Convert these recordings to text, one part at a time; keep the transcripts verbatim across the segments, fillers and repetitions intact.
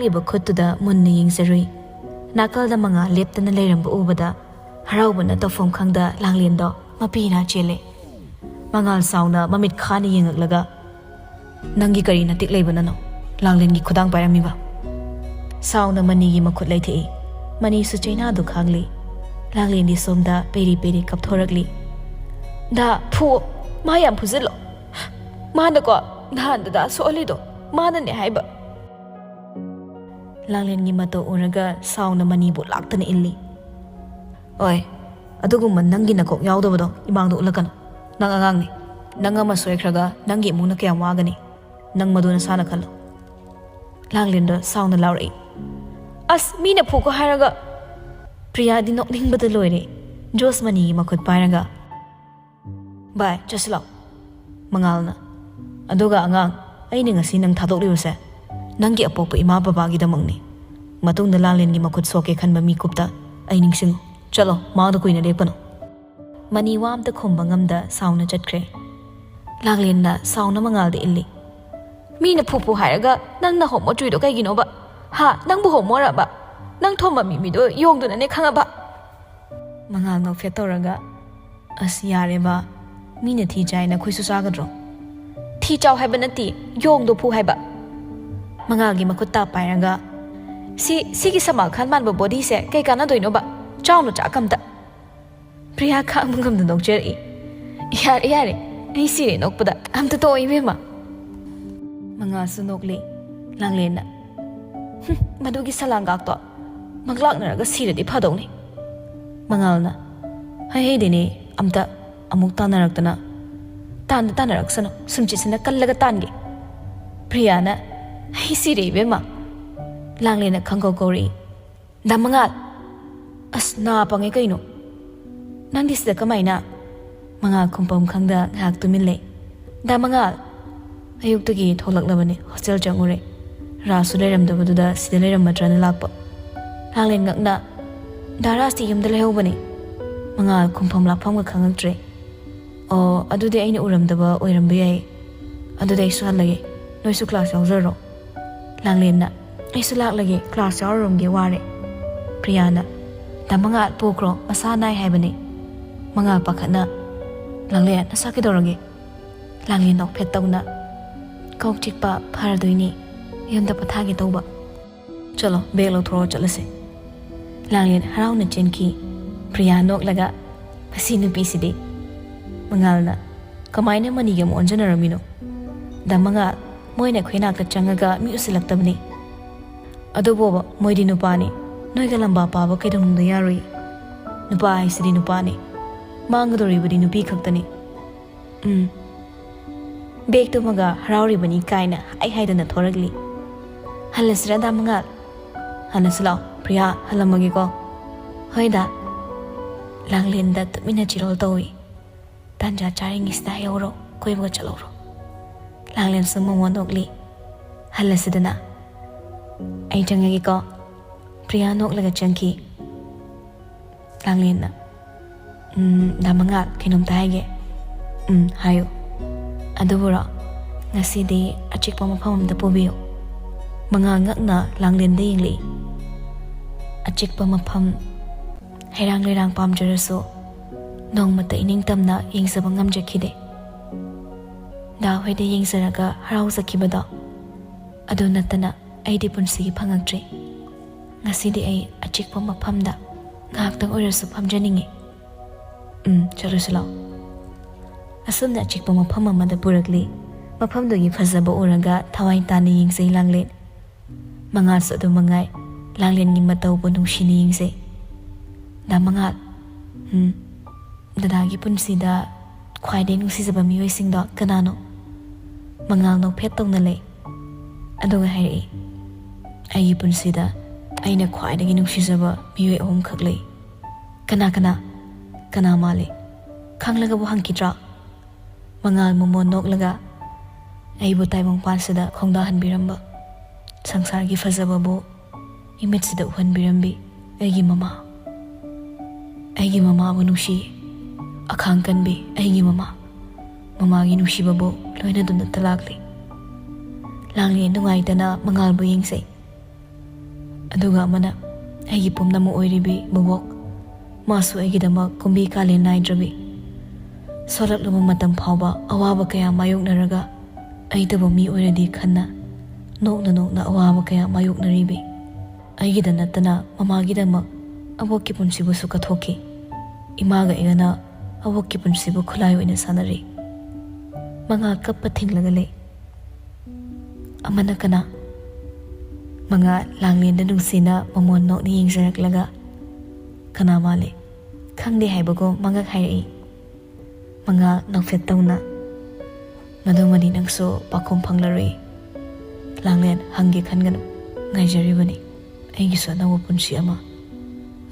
ꯂꯩꯕ ꯈꯨꯠꯇꯨꯗ ꯃꯨꯟꯅ ꯌꯦꯡꯖꯔꯨꯏ꯫ ꯅꯥꯀꯜꯗ ꯃꯉꯥꯜ ꯂꯦꯞꯇꯅ ꯂꯩꯔꯝꯕ ꯎꯕꯗ ꯍꯔꯥꯎꯕꯅ ꯇꯧꯐꯝ ꯈꯪꯗ ꯂꯥꯡꯂꯦꯟꯗꯣ ꯃꯄꯤ ꯏꯔꯥ ꯆꯦꯜꯂꯦ꯫ ꯃꯉꯥꯜ ꯁꯥꯎꯅ ꯃꯃꯤꯠ ꯈꯥꯅ ꯌꯦꯡꯉꯛꯂꯒ, "ꯅꯪꯒꯤ ꯀꯔꯤ ꯅꯇꯤꯛ ꯂꯩꯕꯅꯅꯣ ꯂꯥꯡꯂꯦꯟꯒꯤ ꯈꯨꯗꯥꯡ ꯄꯥꯏꯔꯝꯃꯤꯕ?" ꯁꯥꯎꯅ ꯃꯅꯤꯒꯤ ꯃꯈꯨꯠ ꯂꯩꯊꯦꯛꯏ꯫ ꯃꯅꯤꯁꯨ ꯆꯩꯅꯥꯗꯨ ꯈꯥꯡꯂꯤ꯫ ꯂꯥꯡꯂꯦꯟꯗꯤ ꯁꯣꯝꯗ ꯄꯦꯔꯤ ꯄꯦꯔꯤ ꯀꯞꯊꯣꯔꯛꯂꯤ꯫ "ꯗꯥ, ꯐꯨ, ꯃꯥ ꯌꯥꯝ ꯐꯨꯖꯤꯜꯂꯣ꯫ ꯃꯥꯅꯀꯣ, ꯅꯍꯥꯟ ꯗꯗꯥ ꯁꯣꯛꯍꯜꯂꯤꯗꯣ ꯃꯥꯅꯅꯦ ꯍꯥꯏꯕ꯫" ꯂꯥꯡꯂꯦꯟꯒꯤ ꯃꯇꯧ ꯎꯔꯒ ꯁꯥꯎꯅ ꯃꯅꯤꯕꯨ ꯂꯥꯛꯇꯅ ꯏꯜꯂꯤ꯫ "ꯑꯣꯏ, ꯑꯗꯨꯒꯨꯝꯕ ꯅꯪꯒꯤ ꯅꯀꯣꯛ ꯌꯥꯎꯗꯕꯗꯣ ꯏꯃꯥꯡꯗ ꯎꯠꯂꯛꯀꯅꯨ꯫ ꯅꯪ ꯑꯉꯥꯡꯅꯤ꯫ ꯅꯪ ꯑꯃ ꯁꯣꯏꯈ꯭ꯔꯒ ꯅꯪꯒꯤ ꯏꯃꯨꯡꯅ ꯀꯌꯥꯝ ꯋꯥꯒꯅꯤ? ꯅꯪ ꯃꯗꯨ ꯅꯁꯥꯅ ꯈꯜꯂꯣ꯫" ꯂꯥꯡꯂꯦꯟꯗ ꯁꯥꯎꯅ ꯂꯥꯎꯔꯛꯏ꯫ "ꯑꯁ, ꯃꯤꯅ ꯐꯨꯀꯣ ꯍꯥꯏꯔꯒ!" ꯄ꯭ꯔꯤꯌꯥꯗꯤ ꯅꯣꯛꯅꯤꯡꯕꯗ ꯂꯣꯏꯔꯦ꯫ ꯖꯣꯁ ꯃꯅꯤꯒꯤ ꯃꯈꯨꯠ ꯄꯥꯏꯔꯒ, "ꯚꯥꯏ, ꯆꯠꯁꯤꯜꯂꯣ꯫" ꯃꯉꯥꯜꯅ, "ꯑꯗꯨꯒ ꯑꯉꯥꯡ, ꯑꯩꯅ ꯉꯁꯤ ꯅꯪ ꯊꯥꯗꯣꯛꯂꯤꯕꯁꯦ ꯅꯪꯒꯤ ꯑꯄꯣꯛꯄ ꯏꯃꯥ ꯕꯕꯥꯒꯤꯗꯃꯛꯅꯤ꯫ ꯃꯇꯨꯡꯗ ꯂꯥꯡꯂꯦꯟꯒꯤ ꯃꯈꯨꯠ ꯁꯣꯛꯀꯦ ꯈꯟꯕ ꯃꯤꯀꯨꯞꯇ ꯑꯩ ꯅꯤꯡꯁꯤꯡꯉꯨ꯫ ꯆꯠꯂꯣ, ꯃꯥꯡꯗ ꯀꯨꯏꯅ ꯂꯦꯞꯀꯅꯨ꯫" ꯃꯅꯤ ꯋꯥ ꯑꯝꯇ ꯈꯨꯝꯕ ꯉꯝꯗ ꯁꯥꯎꯅ ꯆꯠꯈ꯭ꯔꯦ꯫ ꯂꯥꯡꯂꯦꯟꯅ ꯁꯥꯎꯅ ꯃꯉꯥꯜꯗ ꯏꯜꯂꯤ꯫ "ꯃꯤꯅ ꯐꯨ ꯐꯨ ꯍꯥꯏꯔꯒ ꯅꯪꯅ ꯍꯣꯃꯣ ꯆꯨꯏꯗꯣ ꯀꯩꯒꯤꯅꯣꯕ? ꯍꯥ? ꯅꯪꯕꯨ ꯍꯣꯃꯣꯔꯕ? ꯅꯪ ꯊꯣꯝꯕ ꯃꯤ ꯃꯤꯗꯣ ꯌꯣꯡꯗꯨꯅꯅꯦ ꯈꯪꯉꯕ?" ꯃꯉꯥꯜ ꯅꯣꯛꯐꯦꯠ ꯇꯧꯔꯒ, "ꯑꯁ, ꯌꯥꯔꯦꯕ꯫ ꯃꯤꯅ ꯊꯤ ꯆꯥꯏ, ꯅꯈꯣꯏꯁꯨ ꯆꯥꯒꯗ꯭ꯔꯣ?" "ꯊꯤ ꯆꯥꯎ ꯍꯥꯏꯕ ꯅꯠꯇꯦ, ꯌꯣꯡꯗꯣ ꯐꯨ ꯍꯥꯏꯕ꯫" ꯃꯉꯥꯜꯒꯤ ꯃꯈꯨꯠ ꯇꯥ ꯄꯥꯏꯔꯒ, "ꯁꯤ, ꯁꯤꯒꯤ ꯁꯜꯃꯥꯟ ꯈꯥꯟ ꯃꯥꯟꯕ ꯕꯣꯗꯤꯁꯦ ꯀꯩ ꯀꯥꯟꯅꯗꯣꯏꯅꯣꯕ? ꯆꯥꯎꯅ ꯆꯥꯛ ꯑꯝꯇ꯫" ꯄ꯭ꯔꯤꯌꯥ ꯈꯥꯡꯕ ꯉꯝꯗ ꯅꯣꯛꯆꯔꯛꯏ꯫ "ꯌꯥꯔꯦ, ꯌꯥꯔꯦ, ꯑꯩ ꯁꯤꯔꯦ ꯅꯣꯛꯄꯗ꯫ ꯑꯝꯇ ꯇꯣꯛꯑꯣ, ꯏꯕꯦꯝꯃ꯫" ꯃꯉꯥꯜꯁꯨ ꯅꯣꯛꯂꯤ꯫ ꯂꯥꯡꯂꯦꯟꯅ, "ꯍꯨꯝ, ꯃꯗꯨꯒꯤ ꯁꯂꯥꯡꯒꯥꯛꯇꯣ ꯃꯪꯂꯥꯛꯅꯔꯒ ꯁꯤꯔꯗꯤ ꯐꯗꯧꯅꯤ꯫" ꯃꯉꯥꯜꯅ, "ꯍꯩ ꯍꯩꯗꯦꯅꯦ, ꯑꯝꯇ ꯑꯃꯨꯛ ꯇꯥꯟꯅꯔꯛꯇꯅ꯫" "ꯇꯥꯟꯗ ꯇꯥꯟꯅꯔꯛꯁꯅꯨ, ꯁꯨꯝꯆꯤꯠꯁꯤꯅ ꯀꯜꯂꯒ ꯇꯥꯟꯒꯦ꯫" ꯄ꯭ꯔꯤꯌꯥꯅ, "ꯑꯩ ꯁꯤꯔꯦ, ꯏꯕꯦꯝꯃ꯫" ꯂꯥꯡꯂꯦꯟꯅ ꯈꯪꯀꯧ ꯀꯧꯔꯛꯏ꯫ "ꯗꯥ ꯃꯉꯥꯜ!" "ꯑꯁ, ꯅꯥ ꯄꯪꯉꯦ ꯀꯩꯅꯣ? ꯅꯪꯗꯤ ꯁꯤꯗ ꯀꯃꯥꯏꯅ?" ꯃꯉꯥꯜ ꯈꯨꯝꯐꯝ ꯈꯪꯗ ꯉꯥꯏꯍꯥꯛ ꯇꯨꯃꯤꯟ ꯂꯩ꯫ "ꯗꯥ ꯃꯉꯥꯜ!" ꯑꯌꯨꯛꯇꯒꯤ ꯊꯣꯛꯂꯛꯂꯕꯅꯤ, ꯍꯣꯁꯇꯦꯜ ꯆꯪꯉꯨꯔꯦ꯫ ꯔꯥꯖꯁꯨ ꯂꯩꯔꯝꯗꯕꯗꯨꯗ ꯁꯤꯗ ꯂꯩꯔꯝꯃꯗ꯭ꯔꯅ ꯂꯥꯛꯄ꯫ ꯂꯥꯡꯂꯦꯟ ꯉꯛꯅ, "ꯗꯥ ꯔꯥꯖꯇꯤ ꯌꯨꯝꯗ ꯂꯩꯍꯧꯕꯅꯤ꯫" ꯃꯉꯥꯜ ꯈꯨꯝꯐꯝ ꯂꯥꯛꯐꯝꯒ ꯈꯪꯉꯛꯇ꯭ꯔꯦ꯫ "ꯑꯣ, ꯑꯗꯨꯗꯤ ꯑꯩꯅ ꯎꯔꯝꯗꯕ ꯑꯣꯏꯔꯝꯕ ꯌꯥꯏ꯫ ꯑꯗꯨꯗꯤ ꯑꯩꯁꯨ ꯍꯜꯂꯒꯦ꯫ ꯅꯣꯏꯁꯨ ꯀ꯭ꯂꯥꯁ ꯌꯥꯎꯖꯔꯣ꯫" ꯂꯥꯡꯂꯦꯟꯅ, ꯑꯩꯁꯨ ꯂꯥꯛꯂꯒꯦ, ꯀ꯭ꯂꯥꯁ ꯌꯥꯎꯔꯨꯔꯝꯒꯦ, ꯋꯥꯔꯦ꯫ ꯄ꯭ꯔꯤꯌꯥꯅ, "ꯗꯥ ꯃꯉꯥꯜ ꯄꯣꯈ꯭ꯔꯣ, ꯃꯁꯥ ꯅꯥꯏ ꯍꯥꯏꯕꯅꯤ"꯫ ꯃꯉꯥꯜ ꯄꯥꯈꯠꯅ, "ꯂꯥꯡꯂꯦꯟ, ꯅꯁꯥ ꯀꯩꯗꯧꯔꯒꯦ? ꯂꯥꯡꯂꯦꯟ ꯅꯣꯛꯐꯦꯠ ꯇꯧꯅ, "ꯀꯣꯛ ꯆꯤꯛꯄ ꯐꯔꯗꯣꯏꯅꯤ, ꯌꯨꯝꯗ ꯄꯣꯊꯥꯒꯦ ꯇꯧꯕ꯫ ꯆꯠꯂꯣ, ꯕꯦꯒ ꯂꯧꯊꯣꯔꯛꯑꯣ, ꯆꯠꯂꯁꯦ"꯫ ꯂꯥꯡꯂꯦꯟ ꯍꯔꯥꯎꯅ ꯆꯦꯟꯈꯤ꯫ ꯄ꯭ꯔꯤꯌꯥ ꯅꯣꯛꯂꯒ, "ꯃꯁꯤ ꯅꯨꯄꯤꯁꯤꯗꯤ"꯫ ꯃꯉꯥꯜꯅ, "ꯀꯃꯥꯏꯅ ꯃꯅꯤꯒꯤ ꯑꯃꯨꯛ ꯑꯣꯟꯖꯟꯅꯔꯝꯃꯤꯅꯣ? ꯗꯥ ꯃꯉꯥꯜ, ꯃꯣꯏꯅ ꯑꯩꯈꯣꯏ ꯅꯥꯛꯇ ꯆꯪꯉꯒ ꯃꯤ ꯎꯁꯤꯜꯂꯛꯇꯕꯅꯤ꯫ ꯑꯗꯨꯕꯣꯕ, ꯃꯣꯏꯗꯤ ꯅꯨꯄꯥꯅꯤ꯫ ꯅꯣꯏꯒ ꯂꯝꯕꯥ ꯄꯥꯕ ꯀꯩꯗꯧꯅꯨꯡꯗ ꯌꯥꯔꯣꯏ꯫ ꯅꯨꯄꯥ ꯍꯥꯏꯁꯤꯗꯤ ꯅꯨꯄꯥꯅꯤ꯫ ꯃꯥꯡꯒꯗꯧꯔꯤꯕꯗꯤ ꯅꯨꯄꯤ ꯈꯛꯇꯅꯤ"꯫ ꯎꯝ꯫ ꯕꯦꯒ ꯇꯨꯝꯃꯒ ꯍꯔꯥꯎꯔꯤꯕꯅꯤ ꯀꯥꯏꯅ ꯍꯥꯏ ꯍꯥꯏꯗꯅ ꯊꯣꯔꯛꯂꯤ꯫ "ꯍꯜꯂꯁꯤꯔ, ꯗꯥ ꯃꯉꯥꯜ?" "ꯍꯜꯂꯁꯤ ꯂꯥꯛꯑꯣ꯫ ꯄ꯭ꯔꯤꯌꯥ, ꯍꯜꯂꯝꯃꯒꯦꯀꯣ"꯫ "ꯍꯣꯏ, ꯗꯥ"꯫ ꯂꯥꯡꯂꯦꯟꯗ ꯇꯨꯃꯤꯟꯅ ꯆꯤꯔꯣꯜ ꯇꯧꯏ꯫ "ꯇꯥꯟꯖꯥ ꯆꯥꯔꯤꯉꯩꯁꯤꯗ ꯍꯥꯏꯍꯧꯔꯣ, ꯀꯣꯏꯕꯒ ꯆꯠꯍꯧꯔꯣ"꯫ ꯂꯥꯡꯂꯦꯟꯁꯨ ꯃꯃꯣꯟ ꯅꯣꯛꯂꯤ꯫ "ꯍꯜꯂꯁꯤꯗꯅ"꯫ "ꯑꯩ ꯆꯪꯉꯒꯦꯀꯣ"꯫ ꯄ꯭ꯔꯤꯌꯥ ꯅꯣꯛꯂꯒ ꯆꯪꯈꯤ꯫ ꯂꯥꯡꯂꯦꯟꯅ, "ꯎꯝ, ꯗꯥ ꯃꯉꯥꯜ, ꯀꯩꯅꯣꯝꯇ ꯍꯥꯏꯒꯦ"꯫ "ꯎꯝ, ꯍꯥꯏꯌꯨ"꯫ "ꯑꯗꯨꯕꯨꯔꯣ, ꯉꯁꯤꯗꯤ ꯑꯆꯤꯛꯄ ꯃꯐꯝ ꯑꯃꯗ ꯄꯨꯕꯤꯌꯨ"꯫ ꯃꯉꯥꯜ ꯉꯛꯅ ꯂꯥꯡꯂꯦꯟꯗ ꯌꯦꯡꯂꯛꯏ꯫ "ꯑꯆꯤꯛꯄ ꯃꯐꯝ"꯫ ꯍꯩꯔꯥꯡ ꯂꯩꯔꯥꯡ ꯄꯥꯝꯖꯔꯁꯨ ꯅꯣꯡꯃꯇ ꯏꯅꯤꯡꯇꯝꯅ ꯌꯦꯡꯖꯕ ꯉꯝꯖꯈꯤꯗꯦ꯫ ꯗꯥ ꯍꯣꯏꯗ ꯌꯦꯡꯖꯔꯒ ꯍꯔꯥꯎꯖꯈꯤꯕꯗꯣ, ꯑꯗꯨ ꯅꯠꯇꯅ ꯑꯩꯗꯤ ꯄꯨꯟꯁꯤꯒꯤ ꯐꯪꯉꯛꯇ꯭ꯔꯤ꯫ ꯉꯁꯤꯗꯤ ꯑꯩ ꯑꯆꯤꯛꯄ ꯃꯐꯝꯗ ꯉꯥꯏꯍꯥꯛꯇꯪ ꯑꯣꯏꯔꯁꯨ ꯐꯝꯖꯅꯤꯡꯉꯤ꯫ "ꯎꯝ, ꯆꯠꯂꯨꯁꯤ ꯂꯥꯛꯑꯣ"꯫ ꯑꯁꯨꯝꯅ ꯑꯆꯤꯛꯄ ꯃꯐꯝ ꯑꯃꯗ ꯄꯨꯔꯛꯂꯤ꯫ ꯃꯐꯝꯗꯨꯒꯤ ꯐꯖꯕ ꯎꯔꯒ ꯊꯋꯥꯏ ꯇꯥꯅ ꯌꯦꯡꯖꯩ ꯂꯥꯡꯂꯦꯟ꯫ ꯃꯉꯥꯜꯁꯨ ꯑꯗꯨꯝ ꯃꯉꯥꯏ, ꯂꯥꯡꯂꯦꯟꯒꯤ ꯃꯇꯧꯕꯨ ꯅꯨꯡꯁꯤꯅ ꯌꯦꯡꯖꯩ꯫ "ꯗꯥ ꯃꯉꯥꯜ"꯫ "ꯎꯝ"꯫ "ꯗꯗꯥꯒꯤ ꯄꯨꯟꯁꯤꯗ ꯈ꯭ꯋꯥꯏꯗꯒꯤ ꯅꯨꯡꯁꯤꯖꯕ ꯃꯤꯑꯣꯏꯁꯤꯡꯗꯣ ꯀꯅꯥꯅꯣ?" ꯃꯉꯥꯜ ꯅꯣꯛꯐꯦꯠ ꯇꯧꯅ ꯂꯩ꯫ ꯑꯗꯨꯒ ꯍꯥꯏꯔꯛꯏ, "ꯑꯩꯒꯤ ꯄꯨꯟꯁꯤꯗ ꯑꯩꯅ ꯈ꯭ꯋꯥꯏꯗꯒꯤ ꯅꯨꯡꯁꯤꯖꯕ ꯃꯤꯑꯣꯏ ꯑꯍꯨꯝꯈꯛ ꯂꯩ"꯫ "ꯀꯅꯥ ꯀꯅꯥ? ꯀꯅꯥ ꯃꯥꯜꯂꯤ? ꯈꯪꯂꯒꯕꯨ ꯍꯪꯈꯤꯗ꯭ꯔꯥ?" ꯃꯉꯥꯜ ꯃꯃꯣꯟ ꯅꯣꯛꯂꯒ, "ꯑꯩꯕꯨ ꯇꯥꯏꯕꯪꯄꯥꯟꯁꯤꯗ ꯈꯣꯡꯗꯥꯍꯟꯕꯤꯔꯝꯕ, ꯁꯪꯁꯥꯔꯒꯤ ꯐꯖꯕꯕꯨ ꯏꯃꯤꯠꯁꯤꯗ ꯎꯍꯟꯕꯤꯔꯝꯕꯤ ꯑꯩꯒꯤ ꯃꯃꯥ꯫ ꯑꯩꯒꯤ ꯃꯃꯥꯕꯨ ꯅꯨꯡꯁꯤ, ꯑꯈꯥꯡ ꯀꯟꯕꯤ ꯑꯩꯒꯤ ꯃꯃꯥ꯫ ꯃꯃꯥꯒꯤ ꯅꯨꯡꯁꯤꯕꯕꯨ ꯂꯣꯏꯅꯗꯨꯅꯇ ꯂꯥꯛꯂꯤ"꯫ ꯂꯥꯡꯂꯦꯟ ꯅꯨꯡꯉꯥꯏꯇꯅ ꯃꯉꯥꯜꯕꯨ ꯌꯦꯡꯖꯩ꯫ ꯑꯗꯨꯒ ꯑꯃꯅ ꯑꯩꯒꯤ ꯄꯨꯝꯅꯃꯛ ꯑꯣꯏꯔꯤꯕꯤ ꯕꯣꯕꯣꯛ꯫ ꯃꯥꯁꯨ ꯑꯩꯒꯤꯗꯃꯛ ꯀꯨꯝꯕꯤ ꯀꯥꯂꯦꯟ ꯅꯥꯏꯗ꯭ꯔꯕꯤ, ꯁꯣꯜꯂꯛꯂꯕ ꯃꯇꯝ ꯐꯥꯎꯕ ꯑꯋꯥꯕ ꯀꯌꯥ ꯃꯥꯌꯣꯛꯅꯔꯒ ꯑꯩꯇꯕꯨ ꯃꯤ ꯑꯣꯏꯔꯗꯤ ꯈꯟꯅ ꯅꯣꯛꯅ ꯅꯣꯛꯅ ꯑꯋꯥꯕ ꯀꯌꯥ ꯃꯥꯌꯣꯛꯅꯔꯤꯕꯤ꯫ ꯑꯩꯒꯤꯗ ꯅꯠꯇꯅ ꯃꯃꯥꯒꯤꯗꯃꯛ ꯑꯕꯣꯛꯀꯤ ꯄꯨꯟꯁꯤꯕꯨꯁꯨ ꯀꯠꯊꯣꯛꯈꯤ꯫ ꯏꯃꯥꯒ ꯑꯩꯒꯅ ꯑꯕꯣꯛꯀꯤ ꯄꯨꯟꯁꯤꯕꯨ ꯈꯨꯠꯂꯥꯏ ꯑꯣꯏꯅ ꯁꯥꯟꯅꯔꯤ꯫ ꯃꯉꯥ ꯀꯞꯄ ꯊꯤꯡꯂꯒ ꯂꯩ꯫ ꯑꯃꯅ ꯀꯅꯥ? ꯃꯉꯥ ꯂꯥꯡꯂꯦꯟꯗ ꯅꯨꯡꯁꯤꯅ ꯃꯃꯣꯟ ꯅꯣꯛꯅ ꯌꯦꯡꯖꯔꯛꯂꯒ, "ꯀꯅꯥ ꯃꯥꯜꯂꯤ?" ꯈꯪꯗꯦ ꯍꯥꯏꯕꯒꯨꯝ ꯃꯉꯛ ꯍꯥꯏꯔꯛꯏ꯫ ꯃꯉꯥ ꯅꯣꯛꯐꯦꯠ ꯇꯧꯅ, "ꯃꯗꯨꯃꯗꯤ ꯅꯪꯁꯨ ꯄꯥꯎꯈꯨꯝ ꯐꯪꯂꯔꯣꯏ꯫ ꯂꯥꯡꯂꯦꯟ, ꯍꯪꯒꯦ ꯈꯟꯒꯅꯨ, ꯉꯥꯏꯖꯔꯤꯕꯅꯤ ꯑꯩꯒꯤꯁꯨ ꯑꯅꯧꯕ ꯄꯨꯟꯁꯤ ꯑꯃ꯫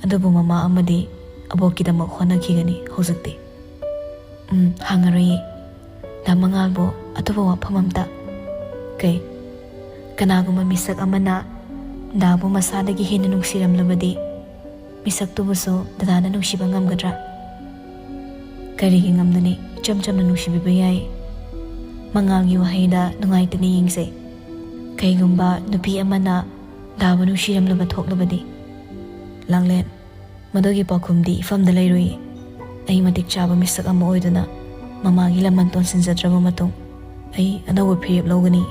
ꯑꯗꯨꯕꯨ ꯃꯃꯥ ꯑꯃꯗꯤ ꯑꯕꯣꯛꯀꯤꯗꯃꯛ ꯍꯣꯠꯅꯈꯤꯒꯅꯤ ꯍꯧꯖꯤꯛꯇꯤ꯫" "ꯎꯝ, ꯍꯪꯉꯔꯣꯏꯌꯦ꯫ ꯗꯥ ꯃꯉꯥꯜꯕꯨ ꯑꯇꯣꯞꯄ ꯋꯥꯐꯝ ꯑꯝꯇ꯫" "ꯀꯩ?" "ꯀꯅꯥꯒꯨꯝꯕ ꯃꯤꯁꯛ ꯑꯃꯅ ꯗꯥꯕꯨ ꯃꯁꯥꯗꯒꯤ ꯍꯦꯟꯅ ꯅꯨꯡꯁꯤꯔꯝꯂꯕꯗꯤ, ꯃꯤꯁꯛꯇꯨꯕꯨꯁꯨ ꯗꯗꯥꯅ ꯅꯨꯡꯁꯤꯕ ꯉꯝꯒꯗ꯭ꯔꯥ?" "ꯀꯔꯤꯒꯤ ꯉꯝꯗꯅꯤ? ꯏꯆꯝ ꯆꯝꯅ ꯅꯨꯡꯁꯤꯕꯤꯕ ꯌꯥꯏ꯫" ꯃꯉꯥꯜꯒꯤ ꯋꯥꯍꯩꯗ ꯅꯨꯡꯉꯥꯏꯇꯅ ꯌꯦꯡꯖꯩ꯫ "ꯀꯩꯒꯨꯝꯕ ꯅꯨꯄꯤ ꯑꯃꯅ ꯗꯥꯕꯨ ꯅꯨꯡꯁꯤꯔꯝꯂꯕ ꯊꯣꯛꯂꯕꯗꯤ?" "ꯂꯥꯡꯂꯦꯟ, ꯃꯗꯨꯒꯤ ꯄꯥꯎꯈꯨꯝꯗꯤ ꯏꯐꯝꯗ ꯂꯩꯔꯣꯏꯌꯦ꯫ ꯑꯩ ꯃꯇꯤꯛ ꯆꯥꯕ ꯃꯤꯁꯛ ꯑꯃ ꯑꯣꯏꯗꯨꯅ ꯃꯃꯥꯒꯤ ꯂꯃꯟ ꯇꯣꯟꯁꯤꯟꯖꯗ꯭ꯔꯕ ꯃꯇꯨꯡ ꯑꯩ ꯑꯅꯧꯕ ꯐꯤꯔꯦꯞ ꯂꯧꯒꯅꯤ꯫"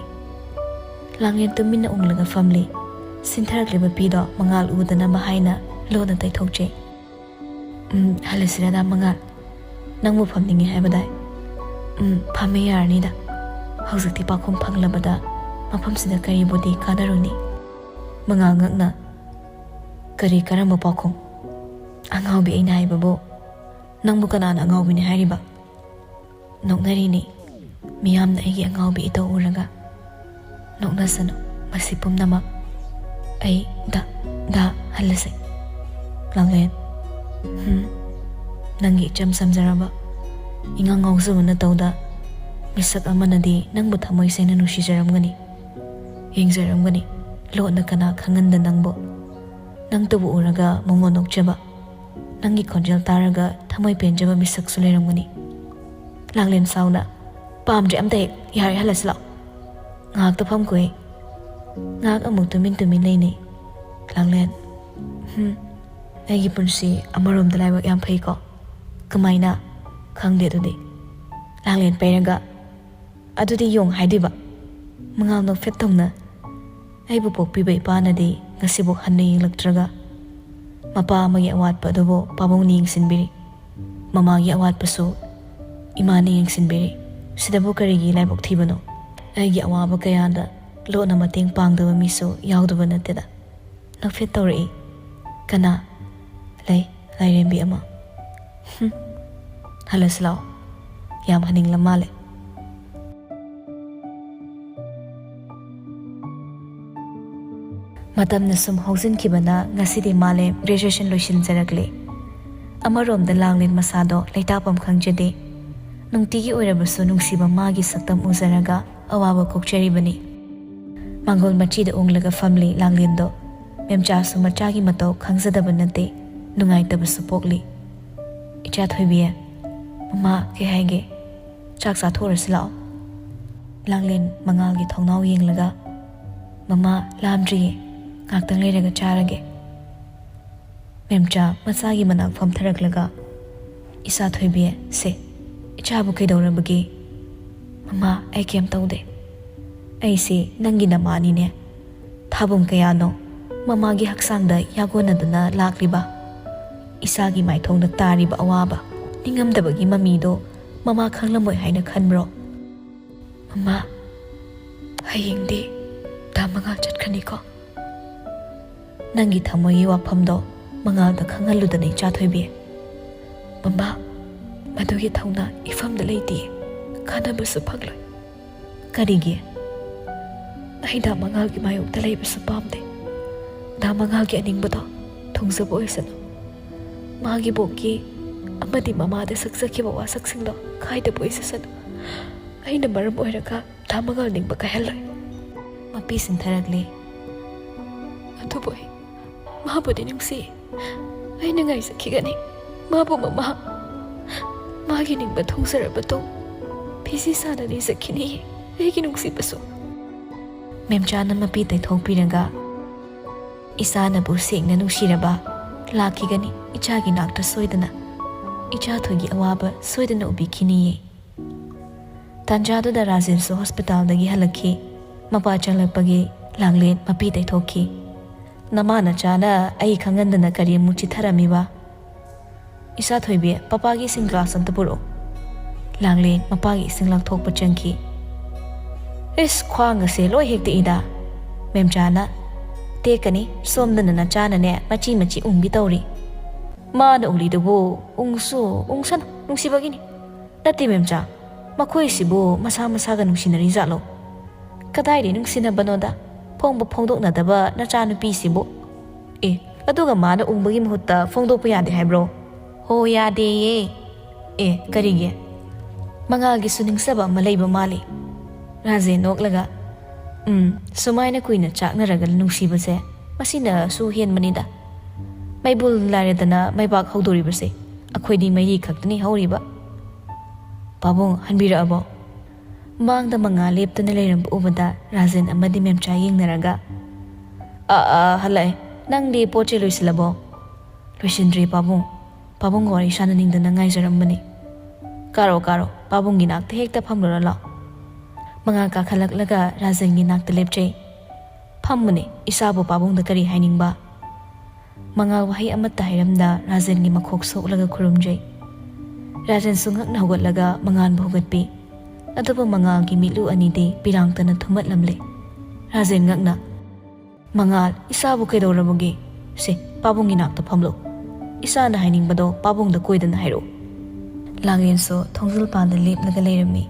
ꯂꯥꯡꯂꯦꯟ ꯇꯨꯃꯤꯟꯅ ꯎꯪꯂꯒ ꯐꯝꯂꯤ꯫ ꯁꯤꯟꯊꯔꯛꯂꯤꯕ ꯄꯤꯗꯣ ꯃꯉꯥꯜ ꯎꯗꯅꯕ ꯍꯥꯏꯅ ꯂꯣꯟꯅ ꯇꯩꯊꯣꯛꯆꯩ꯫ "ꯎꯝ, ꯍꯜꯂꯁꯤꯔꯗ ꯃꯉꯥꯜ? ꯅꯪꯕꯨ ꯐꯝꯅꯤꯡꯉꯤ ꯍꯥꯏꯕꯗꯥꯏ? ꯎꯝ, ꯐꯝꯃꯦ, ꯌꯥꯔꯅꯤꯗ꯫ ꯍꯧꯖꯤꯛꯇꯤ ꯄꯥꯎꯈꯨꯝ ꯐꯪꯂꯕꯗ ꯃꯐꯝꯁꯤꯗ ꯀꯔꯤꯕꯨꯗꯤ ꯀꯥꯟꯅꯔꯨꯅꯤ?" ꯃꯉꯥꯜ ꯉꯛꯅ, "ꯀꯔꯤ, ꯀꯔꯝꯕ ꯄꯥꯎꯈꯨꯝ? ꯑꯉꯥꯎꯕꯤ, ꯑꯩꯅ ꯍꯥꯏꯕꯕꯨ ꯅꯪꯕꯨ ꯀꯅꯥꯅ ꯑꯉꯥꯎꯕꯤꯅꯤ ꯍꯥꯏꯔꯤꯕ?" "ꯅꯣꯛꯅꯔꯤꯅꯤ꯫ ꯃꯤꯌꯥꯝꯅ ꯑꯩꯒꯤ ꯑꯉꯥꯎꯕꯤ ꯏꯇꯧ ꯎꯔꯒ꯫" "ꯅꯣꯛꯅꯁꯅꯨ, ꯃꯁꯤ ꯄꯨꯝꯅꯃꯛ ꯑꯩ ꯗꯥ, ꯗꯥ ꯍꯜꯂꯁꯦ꯫" ꯂꯥꯡꯂꯦꯟ, "ꯍꯝ, ꯅꯪꯒꯤ ꯏꯆꯝ ꯆꯝꯖꯔꯕ, ꯏꯉꯥꯎ ꯉꯥꯎꯖꯕ ꯅꯇꯧꯗ ꯃꯤꯁꯛ ꯑꯃꯅꯗꯤ ꯅꯪꯕꯨ ꯊꯃꯣꯏ ꯁꯦꯡꯅ ꯅꯨꯡꯁꯤꯖꯔꯝꯒꯅꯤ, ꯌꯦꯡꯖꯔꯝꯒꯅꯤ꯫ ꯂꯣꯠꯅ ꯀꯅꯥ ꯈꯪꯍꯟꯗ ꯅꯪꯕꯨ? ꯅꯪꯇꯕꯨ ꯎꯔꯒ ꯃꯃꯣꯟ ꯅꯣꯛꯆꯕ, ꯅꯪꯒꯤ ꯈꯣꯟꯖꯦꯜ ꯇꯥꯔꯒ ꯊꯃꯣꯏ ꯄꯦꯟꯖꯕ ꯃꯤꯁꯛꯁꯨ ꯂꯩꯔꯝꯒꯅꯤ꯫" ꯂꯥꯡꯂꯦꯟ ꯁꯥꯎꯅ, "ꯄꯥꯝꯗ꯭ꯔꯦ ꯑꯝꯇ ꯍꯦꯛ꯫ ꯌꯥꯔꯦ, ꯍꯜꯂꯁꯤ ꯂꯥꯛꯑꯣ꯫" ꯉꯥꯏꯍꯥꯛꯇ ꯐꯝꯈꯣꯏ꯫ ꯉꯥꯏꯍꯥꯛ ꯑꯃꯨꯛ ꯇꯨꯃꯤꯟ ꯇꯨꯃꯤꯟ ꯂꯩꯅꯩ꯫ ꯂꯥꯡꯂꯦꯟ, ꯍꯝ, ꯑꯩꯒꯤ ꯄꯨꯟꯁꯤ ꯑꯃꯔꯣꯝꯗ ꯂꯥꯏꯕꯛ ꯌꯥꯝ ꯐꯩꯀꯣ꯫ ꯀꯃꯥꯏꯅ? ꯈꯪꯗꯦ ꯑꯗꯨꯗꯤ꯫ ꯂꯥꯡꯂꯦꯟ ꯄꯩꯔꯒ, ꯑꯗꯨꯗꯤ ꯌꯣꯡ ꯍꯥꯏꯗꯣꯏꯕ꯫ ꯃꯉꯥꯜ ꯅꯣꯛꯐꯦꯠ ꯇꯧꯅ, ꯑꯩꯕꯨ ꯄꯣꯛꯄꯤꯕ ꯏꯄꯥꯅꯗꯤ ꯉꯁꯤꯕꯨ ꯍꯟꯅ ꯌꯦꯡꯂꯛꯇ꯭ꯔꯒ, ꯃꯄꯥ ꯑꯃꯒꯤ ꯑꯋꯥꯠꯄ ꯑꯗꯨꯕꯨ ꯄꯥꯕꯨꯡꯅ ꯌꯦꯡꯁꯤꯟꯕꯤꯔꯤ, ꯃꯃꯥꯒꯤ ꯑꯋꯥꯠꯄꯁꯨ ꯏꯃꯥꯅ ꯌꯦꯡꯁꯤꯟꯕꯤꯔꯤ꯫ ꯁꯤꯗꯕꯨ ꯀꯔꯤꯒꯤ ꯂꯥꯏꯕꯛ ꯊꯤꯕꯅꯣ? ꯑꯩꯒꯤ ꯑꯋꯥꯕ ꯀꯌꯥꯗ ꯂꯣꯠꯅ ꯃꯇꯦꯡ ꯄꯥꯡꯗꯕ ꯃꯤꯁꯨ ꯌꯥꯎꯗꯕ ꯅꯠꯇꯦꯗ꯫ ꯅꯣꯛꯐꯦꯠ ꯇꯧꯔꯛꯏ꯫ ꯀꯅꯥ? ꯂꯩ, ꯂꯥꯏꯔꯦꯝꯕꯤ ꯑꯃ꯫ ꯍꯨꯝ꯫ ꯍꯜꯂꯁꯤ ꯂꯥꯛꯑꯣ꯫ ꯌꯥꯝ ꯍꯟꯅꯤꯡꯂ ꯃꯥꯜꯂꯦ꯫ ꯃꯇꯝꯅ ꯁꯨꯝ ꯍꯧꯖꯤꯟꯈꯤꯕꯅ ꯉꯁꯤꯗꯤ ꯃꯥꯂꯦꯝ graduation ꯂꯣꯏꯁꯤꯟꯖꯔꯛꯂꯦ꯫ ꯑꯃꯔꯣꯝꯗ ꯂꯥꯡꯂꯦꯟ ꯃꯁꯥꯗꯣ ꯂꯩꯇꯥꯐꯝ ꯈꯪꯖꯗꯦ꯫ ꯅꯨꯡꯇꯤꯒꯤ ꯑꯣꯏꯔꯕꯁꯨ ꯅꯨꯡꯁꯤꯕ ꯃꯥꯒꯤ ꯁꯛꯇꯝ ꯎꯖꯔꯒ ꯑꯋꯥꯕ ꯀꯣꯛꯆꯔꯤꯕꯅꯤ꯫ ꯃꯥꯡꯒꯣꯜ ꯃꯆꯤꯗ ꯑꯣꯡꯂꯒ ꯐꯝꯂꯤ ꯂꯥꯡꯂꯦꯟꯗꯣ꯫ ꯃꯦꯝꯆꯥꯁꯨ ꯃꯆꯥꯒꯤ ꯃꯇꯧ ꯈꯪꯖꯗꯕ ꯅꯠꯇꯦ, ꯅꯨꯡꯉꯥꯏꯇꯕꯁꯨ ꯄꯣꯛꯂꯤ꯫ "ꯏꯆꯥ ꯊꯣꯏꯕꯤ, ꯃꯃꯥ ꯀꯩ ꯍꯥꯏꯒꯦ? ꯆꯥꯛ ꯆꯥꯊꯣꯛꯎꯔꯁꯤ ꯂꯥꯛꯑꯣ꯫" ꯂꯥꯡꯂꯦꯟ ꯃꯉꯥꯜꯒꯤ ꯊꯣꯡꯅꯥꯎ ꯌꯦꯡꯂꯒ, "ꯃꯃꯥ, ꯂꯥꯝꯗ꯭ꯔꯤꯌꯦ, ꯉꯥꯛꯇꯪ ꯂꯩꯔꯒ ꯆꯥꯔꯒꯦ꯫" ꯃꯦꯝꯆꯥ ꯃꯆꯥꯒꯤ ꯃꯅꯥꯛ ꯐꯝꯊꯔꯛꯂꯒ, "ꯏꯆꯥ ꯊꯣꯏꯕꯤ, ꯁꯦ, ꯏꯆꯥꯕꯨ ꯀꯩꯗꯧꯔꯕꯒꯦ?" "ꯃꯃꯥ, ꯑꯩ ꯀꯩꯝ ꯇꯧꯗꯦ꯫ ꯑꯩꯁꯦ ꯅꯪꯒꯤ ꯅꯃꯥꯅꯤꯅꯦ꯫ ꯊꯥꯕꯝ ꯀꯌꯥꯅꯣ ꯃꯃꯥꯒꯤ ꯍꯛꯆꯥꯡꯗ ꯌꯥꯒꯣꯟꯅꯗꯨꯅ ꯂꯥꯛꯂꯤꯕ? ꯏꯆꯥꯒꯤ ꯃꯥꯏꯊꯣꯡꯗ ꯇꯥꯔꯤꯕ ꯑꯋꯥꯕ, ꯅꯤꯡꯉꯝꯗꯕꯒꯤ ꯃꯃꯤꯗꯣ ꯃꯃꯥ ꯈꯪꯂꯝꯃꯣꯏ ꯍꯥꯏꯅ ꯈꯟꯕ꯭ꯔꯣ? ꯃꯃꯥ, ꯍꯌꯦꯡꯗꯤ ꯗꯥ ꯃꯉꯥꯜ ꯆꯠꯈ꯭ꯔꯅꯤꯀꯣ? ꯅꯪꯒꯤ ꯊꯃꯣꯏꯒꯤ ꯋꯥꯐꯝꯗꯣ ꯃꯉꯥꯜꯗ ꯈꯪꯍꯜꯂꯨꯗꯅ, ꯏꯆꯥ ꯊꯣꯏꯕꯤ꯫" "ꯃꯃꯥ, ꯃꯗꯨꯒꯤ ꯊꯧꯅꯥ ꯏꯐꯝꯗ ꯂꯩꯇꯦ, ꯀꯥꯟꯅꯕꯁꯨ ꯐꯪꯂꯣꯏ꯫" "ꯀꯔꯤꯒꯤ?" "ꯑꯩ ꯗꯥ ꯃꯉꯥꯜꯒꯤ ꯃꯥꯌꯣꯛꯇ ꯂꯩꯕꯁꯨ ꯄꯥꯝꯗꯦ꯫ ꯗꯥ ꯃꯉꯥꯜꯒꯤ ꯑꯅꯤꯡꯕꯗꯣ ꯊꯨꯡꯖꯕ ꯑꯣꯏꯁꯅꯨ꯫ ꯃꯥꯒꯤ ꯕꯣꯛꯀꯤ ꯑꯃꯗꯤ ꯃꯃꯥꯗ ꯁꯛꯆꯈꯤꯕ ꯋꯥꯁꯛꯁꯤꯡꯗꯣ ꯀꯥꯏꯗꯕ ꯑꯣꯏꯖꯁꯅꯨ꯫ ꯑꯩꯅ ꯃꯔꯝ ꯑꯣꯏꯔꯒ ꯗꯥ ꯃꯉꯥꯜ ꯅꯤꯡꯕ ꯀꯥꯏꯍꯜꯂꯣꯏ꯫" ꯃꯄꯤ ꯁꯤꯡꯊꯔꯛꯂꯤ꯫ "ꯑꯗꯨꯕꯨ ꯑꯩ ꯃꯥꯕꯨꯗꯤ ꯅꯨꯡꯁꯤ꯫ ꯑꯩꯅ ꯉꯥꯏꯖꯈꯤꯒꯅꯤ꯫ ꯃꯥꯕꯨ ꯃꯃꯥ, ꯃꯥꯒꯤ ꯅꯤꯡꯕ ꯊꯨꯡꯖꯔꯕ ꯇꯨꯡ ꯐꯤꯖꯤ ꯁꯥꯅ ꯅꯤꯖꯈꯤꯅꯤ, ꯑꯩꯒꯤ ꯅꯨꯡꯁꯤꯕꯁꯨ꯫" ꯃꯦꯝꯆꯥꯅ ꯃꯄꯤ ꯇꯩꯊꯣꯛꯄꯤꯔꯒ, "ꯏꯆꯥꯅꯕꯨ ꯁꯦꯡꯅ ꯅꯨꯡꯁꯤꯔꯕ ꯂꯥꯛꯈꯤꯒꯅꯤ ꯏꯆꯥꯒꯤ ꯅꯥꯛꯇ ꯁꯣꯏꯗꯅ꯫ ꯏꯆꯥ ꯊꯣꯏꯒꯤ ꯑꯋꯥꯕ ꯁꯣꯏꯗꯅ ꯎꯕꯤꯈꯤꯅꯤꯌꯦ"꯫ ꯇꯥꯟꯖꯥꯗꯨꯗ ꯔꯥꯖꯦꯟꯁꯨ ꯍꯣꯁꯄꯤꯇꯥꯜꯗꯒꯤ ꯍꯜꯂꯛꯈꯤ꯫ ꯃꯄꯥ ꯆꯪꯂꯛꯄꯒꯤ ꯂꯥꯡꯂꯦꯟ ꯃꯄꯤ ꯇꯩꯊꯣꯛꯈꯤ꯫ "ꯅꯃꯥ ꯅꯆꯥꯅ ꯑꯩ ꯈꯪꯍꯟꯗꯅ ꯀꯔꯤ ꯑꯃꯨꯛ ꯆꯤꯠꯊꯔꯝꯃꯤꯕ?" "ꯏꯆꯥ ꯊꯣꯏꯕꯤ, ꯄꯄꯥꯒꯤ ꯏꯁꯤꯡ ꯒ꯭ꯂꯥꯁ ꯑꯝꯇ ꯄꯨꯔꯛꯑꯣ"꯫ ꯂꯥꯡꯂꯦꯟ ꯃꯄꯥꯒꯤ ꯏꯁꯤꯡ ꯂꯧꯊꯣꯛꯄ ꯆꯪꯈꯤ꯫ "ꯏꯁ, ꯈ꯭ꯋꯥꯡ ꯑꯁꯦ ꯂꯣꯏ ꯍꯦꯛꯇ ꯏꯗ"꯫ ꯃꯦꯝꯆꯥꯅ, "ꯇꯦꯛꯀꯅꯤ, ꯁꯣꯝꯗꯅ ꯅꯆꯥꯅꯅꯦ ꯃꯆꯤ ꯃꯆꯤ ꯎꯪꯒꯦ ꯇꯧꯔꯤ"꯫ "ꯃꯥꯅ ꯎꯪꯂꯤꯗꯨꯕꯨ ꯎꯪꯁꯨ ꯎꯪꯁꯅꯨ, ꯅꯨꯡꯁꯤꯕꯒꯤꯅꯤ꯫ ꯅꯠꯇꯦ ꯃꯦꯝꯆꯥ, ꯃꯈꯣꯏꯁꯤꯕꯨ ꯃꯁꯥ ꯃꯁꯥꯒ ꯅꯨꯡꯁꯤꯅꯔꯤꯖꯥꯠꯂꯣ? ꯀꯗꯥꯏꯗ ꯅꯨꯡꯁꯤꯅꯕꯅꯣꯗ, ꯐꯣꯡꯕ ꯐꯣꯡꯗꯣꯛꯅꯗꯕ ꯅꯆꯥꯅꯨꯄꯤꯁꯤꯕꯨ꯫ ꯑꯦ, ꯑꯗꯨꯒ ꯃꯥꯅ ꯎꯪꯕꯒꯤ ꯃꯍꯨꯠꯇ ꯐꯣꯡꯗꯣꯛꯄ ꯌꯥꯗꯦ ꯍꯥꯏꯕ꯭ꯔꯣ? ꯍꯣ, ꯌꯥꯗꯦꯌꯦ"꯫ "ꯑꯦ, ꯀꯔꯤꯒꯤ? ꯃꯉꯥꯜꯒꯤꯁꯨ ꯅꯤꯡꯖꯕ ꯑꯃ ꯂꯩꯕ ꯃꯥꯜꯂꯤ"꯫ ꯔꯥꯖꯦꯟ ꯅꯣꯛꯂꯒ, "ꯎꯝ, ꯁꯨꯃꯥꯏꯅ ꯀꯨꯏꯅ ꯆꯥꯛꯅꯔꯒ ꯅꯨꯡꯁꯤꯕꯁꯦ ꯃꯁꯤꯅꯁꯨ ꯍꯦꯟꯕꯅꯤꯗ꯫ ꯃꯩꯕꯨꯜ ꯂꯥꯏꯔꯗꯅ ꯃꯩꯕꯥꯛ ꯍꯧꯗꯣꯔꯤꯕꯁꯦ, ꯑꯩꯈꯣꯏꯗꯤ ꯃꯩꯔꯤ ꯈꯛꯇꯅꯤ ꯍꯧꯔꯤꯕ"꯫ "ꯄꯥꯕꯨꯡ ꯍꯟꯕꯤꯔꯛꯑꯕꯣ?" ꯃꯥꯡꯗ ꯃꯉꯥꯜ ꯂꯦꯞꯇꯨꯅ ꯂꯩꯔꯝꯕ ꯎꯕꯗ ꯔꯥꯖꯦꯟ ꯑꯃꯗꯤ ꯃꯦꯝꯆꯥ ꯌꯦꯡꯅꯔꯒ, "ꯑꯥ, ꯑꯥ, ꯍꯜꯂꯛꯑꯦ꯫ ꯅꯪꯗꯤ ꯄꯣꯠ ꯆꯩ ꯂꯣꯏꯁꯤꯜꯂꯕꯣ?" "ꯂꯣꯏꯁꯤꯟꯗ꯭ꯔꯤ ꯄꯥꯕꯨꯡ꯫ ꯄꯥꯕꯨꯡꯒ ꯋꯥꯔꯤ ꯁꯥꯟꯅꯅꯤꯡꯗꯅ ꯉꯥꯏꯖꯔꯝꯕꯅꯤ"꯫ "ꯀꯥꯔꯣ, ꯀꯥꯔꯣ, ꯄꯥꯕꯨꯡꯒꯤ ꯅꯥꯛꯇ ꯍꯦꯛꯇ ꯐꯝꯂꯨꯔꯣ ꯂꯥꯎ"꯫ ꯃꯉꯥꯜ ꯀꯥꯈꯠꯂꯛꯂꯒ ꯔꯥꯖꯦꯟꯒꯤ ꯅꯥꯛꯇ ꯂꯦꯞꯆꯩ꯫ "ꯐꯝꯃꯨꯅꯦ, ꯏꯆꯥꯕꯨ ꯄꯥꯕꯨꯡꯗ ꯀꯔꯤ ꯍꯥꯏꯅꯤꯡꯕ?" ꯃꯉꯥꯜ ꯋꯥꯍꯩ ꯑꯃꯠꯇ ꯍꯥꯏꯔꯝꯗ ꯔꯥꯖꯦꯟꯒꯤ ꯃꯈꯣꯛ ꯁꯣꯛꯂꯒ ꯈꯨꯔꯨꯝꯖꯩ꯫ ꯔꯥꯖꯦꯟꯁꯨ ꯉꯛꯅ ꯍꯧꯒꯠꯂꯒ ꯃꯉꯥꯜꯕꯨ ꯍꯧꯒꯠꯄꯤ꯫ ꯑꯗꯨꯕꯨ ꯃꯉꯥꯜꯒꯤ ꯃꯤꯠꯂꯨ ꯑꯅꯤꯗꯤ ꯄꯤꯔꯥꯡꯇꯅ ꯊꯨꯝꯃꯠꯂꯝꯂꯦ꯫ ꯔꯥꯖꯦꯟ ꯉꯛꯅ, "ꯃꯉꯥꯜ, ꯏꯆꯥꯕꯨ ꯀꯩꯗꯧꯔꯕꯒꯦ? ꯁꯦ, ꯄꯥꯕꯨꯡꯒꯤ ꯅꯥꯛꯇ ꯐꯝꯂꯣ꯫ ꯏꯆꯥꯅ ꯍꯥꯏꯅꯤꯡꯕꯗꯣ ꯄꯥꯕꯨꯡꯗ ꯀꯣꯏꯗꯅ ꯍꯥꯏꯔꯛꯎ"꯫ ꯂꯥꯡꯂꯦꯟꯁꯨ ꯊꯣꯡꯖꯤꯜ ꯄꯥꯟꯗ ꯂꯦꯞꯂꯒ ꯂꯩꯔꯝꯃꯤ꯫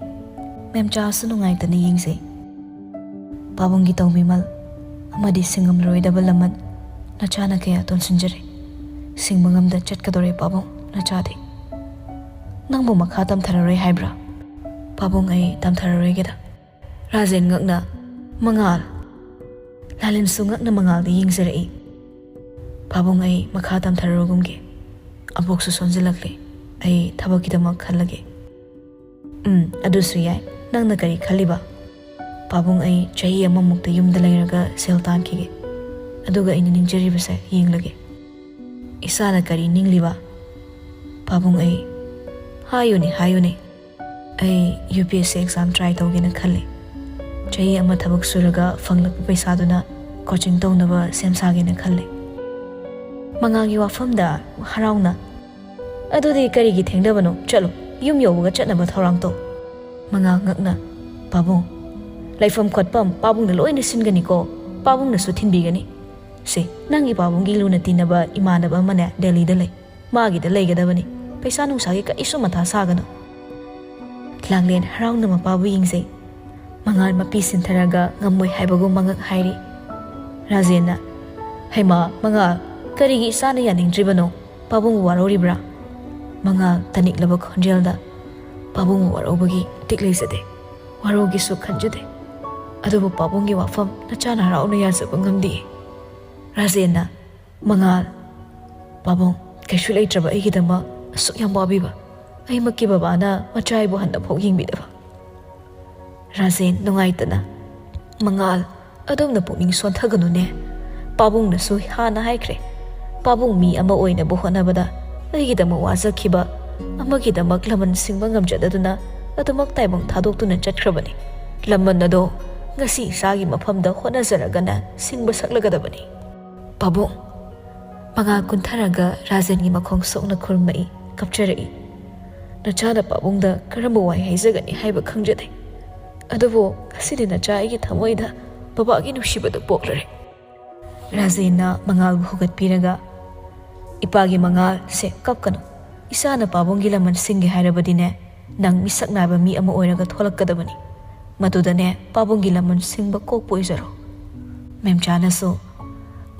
ꯃꯦꯝꯆꯥꯁꯨ ꯅꯨꯡꯉꯥꯏꯇꯅ ꯌꯦꯡꯖꯩ꯫ "ꯄꯥꯕꯨꯡꯒꯤ ꯇꯧꯕꯤꯃꯜ ꯑꯃꯗꯤ ꯁꯤꯡꯉꯝꯂꯔꯣꯏꯗꯕ ꯂꯃꯟ ꯅꯆꯥꯅ ꯀꯌꯥ ꯇꯣꯟꯁꯤꯟꯖꯔꯦ꯫ ꯁꯤꯡꯕ ꯉꯝꯗ ꯆꯠꯀꯗꯧꯔꯦ ꯄꯥꯕꯨꯡ, ꯅꯆꯥꯗꯤ꯫ ꯅꯪꯕꯨ ꯃꯈꯥ ꯇꯝꯊꯔꯔꯣꯏ ꯍꯥꯏꯕ꯭ꯔꯥ?" "ꯄꯥꯕꯨꯡ, ꯑꯩ ꯇꯝꯊꯔꯔꯣꯏꯒꯦꯗ"꯫ ꯔꯥꯖꯦꯟ ꯉꯛꯅ, "ꯃꯉꯥꯜ"꯫ ꯂꯥꯂꯦꯟꯁꯨ ꯉꯛꯅ ꯃꯉꯥꯜꯗ ꯌꯦꯡꯖꯔꯛꯏ꯫ "ꯄꯥꯕꯨꯡ, ꯑꯩ ꯃꯈꯥ ꯇꯝꯊꯔꯔꯣꯏꯒꯨꯝꯒꯦ꯫ ꯑꯕꯣꯛꯁꯨ ꯁꯣꯟꯖꯤꯜꯂꯛꯂꯦ꯫ ꯑꯩ ꯊꯕꯛꯀꯤꯗꯃꯛ ꯈꯜꯂꯒꯦ"꯫ "ꯎꯝ, ꯑꯗꯨꯁꯨ ꯌꯥꯏ꯫ ꯅꯪꯅ ꯀꯔꯤ ꯈꯜꯂꯤꯕ?" "ꯄꯥꯕꯨꯡ, ꯑꯩ ꯆꯍꯤ ꯑꯃꯃꯨꯛꯇ ꯌꯨꯝꯗ ꯂꯩꯔꯒ ꯁꯦꯜ ꯇꯥꯟꯈꯤꯒꯦ꯫ ꯑꯗꯨꯒ ꯑꯩꯅ ꯅꯤꯡꯖꯔꯤꯕꯁꯦ ꯌꯦꯡꯂꯒꯦ꯫ ꯏꯁꯥꯅ ꯀꯔꯤ ꯅꯤꯡꯂꯤꯕ? ꯄꯥꯕꯨꯡ, ꯑꯩ ꯍꯥꯏꯌꯨꯅꯦ, ꯍꯥꯏꯌꯨꯅꯦ꯫ ꯑꯩ U P S C exam try ꯇꯧꯒꯦꯅ ꯈꯜꯂꯦ꯫ ꯆꯍꯤ ꯑꯃ ꯊꯕꯛ ꯁꯨꯔꯒ ꯐꯪꯂꯛꯄ ꯄꯩꯁꯥꯗꯨꯅ ꯀꯣꯆꯤꯡ ꯇꯧꯅꯕ ꯁꯦꯝ ꯁꯥꯒꯦꯅ ꯈꯜꯂꯦ꯫ ꯃꯉꯥꯜꯒꯤ ꯋꯥꯐꯝꯗ ꯍꯔꯥꯎꯅ, "ꯑꯗꯨꯗꯤ ꯀꯔꯤꯒꯤ ꯊꯦꯡꯅꯕꯅꯣ? ꯆꯠꯂꯣ, ꯌꯨꯝ ꯌꯧꯕꯒ ꯆꯠꯅꯕ ꯊꯧꯔꯥꯡ ꯇꯧ꯫" ꯃꯉꯥꯜ ꯉꯛꯅ, "ꯄꯥꯕꯨꯡ, ꯂꯩꯐꯝ ꯈꯣꯠꯐꯝ ꯄꯥꯕꯨꯡꯅ ꯂꯣꯏꯅ ꯁꯤꯟꯒꯅꯤꯀꯣ, ꯄꯥꯕꯨꯡꯅꯁꯨ ꯊꯤꯟꯕꯤꯒꯅꯤ꯫ ꯁꯦ, ꯅꯪꯒꯤ ꯄꯥꯕꯨꯡꯒꯤ ꯂꯨꯅ ꯇꯤꯟꯅꯕ ꯏꯃꯥꯟꯅꯕ ꯑꯃꯅꯦ ꯗꯦꯜꯂꯤꯗ ꯂꯩ, ꯃꯥꯒꯤꯗ ꯂꯩꯒꯗꯕꯅꯤ꯫ ꯄꯩꯁꯥ ꯅꯨꯡꯁꯥꯒꯤ ꯀꯔꯤꯁꯨ ꯃꯊꯥ ꯁꯥꯒꯅꯨ꯫" ꯂꯥꯡꯂꯦꯟ ꯍꯔꯥꯎꯅ ꯃꯄꯥꯕꯨ ꯌꯦꯡꯖꯩ꯫ ꯃꯉꯥꯜ ꯃꯄꯤ ꯁꯤꯟꯊꯔꯒ ꯉꯝꯃꯣꯏ ꯍꯥꯏꯕꯒꯨꯝ ꯃꯉꯛ ꯍꯥꯏꯔꯤ꯫ ꯔꯥꯖꯦꯟꯅ, "ꯍꯩꯃꯥ, ꯃꯉꯥꯜ, ꯀꯔꯤꯒꯤ ꯏꯆꯥꯅ ꯌꯥꯅꯤꯡꯗ꯭ꯔꯤꯕꯅꯣ? ꯄꯥꯕꯨꯡ ꯋꯥꯔꯧꯔꯤꯕ꯭ꯔꯥ?" ꯃꯉꯥꯜ ꯇꯅꯤꯛꯂꯕ ꯈꯣꯟꯖꯦꯜꯗ, "ꯄꯥꯕꯨꯡ ꯋꯥꯔꯧꯕꯒꯤ ꯏꯇꯤꯛ ꯂꯩꯖꯗꯦ, ꯋꯥꯔꯧꯒꯦꯁꯨ ꯈꯟꯖꯗꯦ꯫ ꯑꯗꯨꯕꯨ ꯄꯥꯕꯨꯡꯒꯤ ꯋꯥꯐꯝ ꯅꯆꯥꯅ ꯍꯔꯥꯎꯅ ꯌꯥꯖꯕ ꯉꯝꯗꯦ꯫" ꯔꯥꯖꯦꯟꯅ, "ꯃꯉꯥꯜ, ꯄꯥꯕꯨꯡ, ꯀꯩꯁꯨ ꯂꯩꯇ꯭ꯔꯕ ꯑꯩꯒꯤꯗꯃꯛ ꯑꯁꯨꯛ ꯌꯥꯝ ꯋꯥꯕꯤꯕ, ꯑꯩꯃꯛꯀꯤ ꯕꯕꯥꯅ ꯃꯆꯥ ꯑꯩꯕꯨ ꯍꯟꯅꯐꯥꯎ ꯌꯦꯡꯕꯤꯗꯕ꯫" ꯔꯥꯖꯦꯟ ꯅꯨꯡꯉꯥꯏꯇꯅ, "ꯃꯉꯥꯜ, ꯑꯗꯣꯝꯅ ꯄꯨꯛꯅꯤꯡ ꯁꯣꯟꯊꯒꯅꯨꯅꯦ꯫ ꯄꯥꯕꯨꯡꯅꯁꯨ ꯍꯥꯟꯅ ꯍꯥꯏꯈ꯭ꯔꯦ, ꯄꯥꯕꯨꯡ ꯃꯤ ꯑꯃ ꯑꯣꯏꯅꯕ ꯍꯣꯠꯅꯕꯗ ꯑꯩꯒꯤꯗꯃꯛ ꯋꯥꯖꯈꯤꯕ ꯑꯃꯒꯤꯗꯃꯛ ꯂꯃꯟ ꯁꯤꯡꯕ ꯉꯝꯖꯗꯗꯨꯅ ꯑꯗꯨꯃꯛ ꯇꯥꯏꯕꯪ ꯊꯥꯗꯣꯛꯇꯨꯅ ꯆꯠꯈ꯭ꯔꯕꯅꯤ꯫ ꯂꯃꯟ ꯑꯗꯣ ꯉꯁꯤ ꯏꯆꯥꯒꯤ ꯃꯐꯝꯗ ꯍꯣꯠꯅꯖꯔꯒꯅ ꯁꯤꯡꯕ ꯁꯛꯂꯒꯗꯕꯅꯤ꯫ ꯄꯥꯕꯨꯡ꯫" ꯃꯉꯥꯜ ꯀꯨꯟꯊꯔꯒ ꯔꯥꯖꯦꯟꯒꯤ ꯃꯈꯣꯡ ꯁꯣꯛꯅ ꯈꯨꯔꯨꯝꯃꯛꯏ, ꯀꯞꯆꯔꯛꯏ꯫ "ꯅꯆꯥꯅ ꯄꯥꯕꯨꯡꯗ ꯀꯔꯝꯕ ꯋꯥꯍꯩ ꯍꯥꯏꯖꯒꯅꯤ ꯍꯥꯏꯕ ꯈꯪꯖꯗꯦ꯫ ꯑꯗꯨꯕꯨ ꯉꯁꯤꯗꯤ ꯅꯆꯥ ꯑꯩꯒꯤ ꯊꯃꯣꯏꯗ ꯕꯕꯥꯒꯤ ꯅꯨꯡꯁꯤꯕꯗꯨ ꯄꯣꯛꯂꯔꯦ꯫" ꯔꯥꯖꯦꯟꯅ ꯃꯉꯥꯜꯕꯨ ꯍꯧꯒꯠꯄꯤꯔꯒ, "ꯏꯄꯥꯒꯤ ꯃꯉꯥꯜ, ꯁꯦ, ꯀꯞꯀꯅꯨ꯫ ꯏꯆꯥꯅ ꯄꯥꯕꯨꯡꯒꯤ ꯂꯃꯟ ꯁꯤꯡꯒꯦ ꯍꯥꯏꯔꯕꯗꯤꯅꯦ, ꯅꯪ ꯃꯤꯁꯛ ꯅꯥꯏꯕ ꯃꯤ ꯑꯃ ꯑꯣꯏꯔꯒ ꯊꯣꯛꯂꯛꯀꯗꯕꯅꯤ꯫ ꯃꯗꯨꯗꯅꯦ ꯄꯥꯕꯨꯡꯒꯤ ꯂꯃꯟ ꯁꯤꯡꯕ ꯀꯣꯛꯄ ꯑꯣꯏꯖꯔꯣ꯫" ꯃꯦꯝꯆꯥꯅꯁꯨ,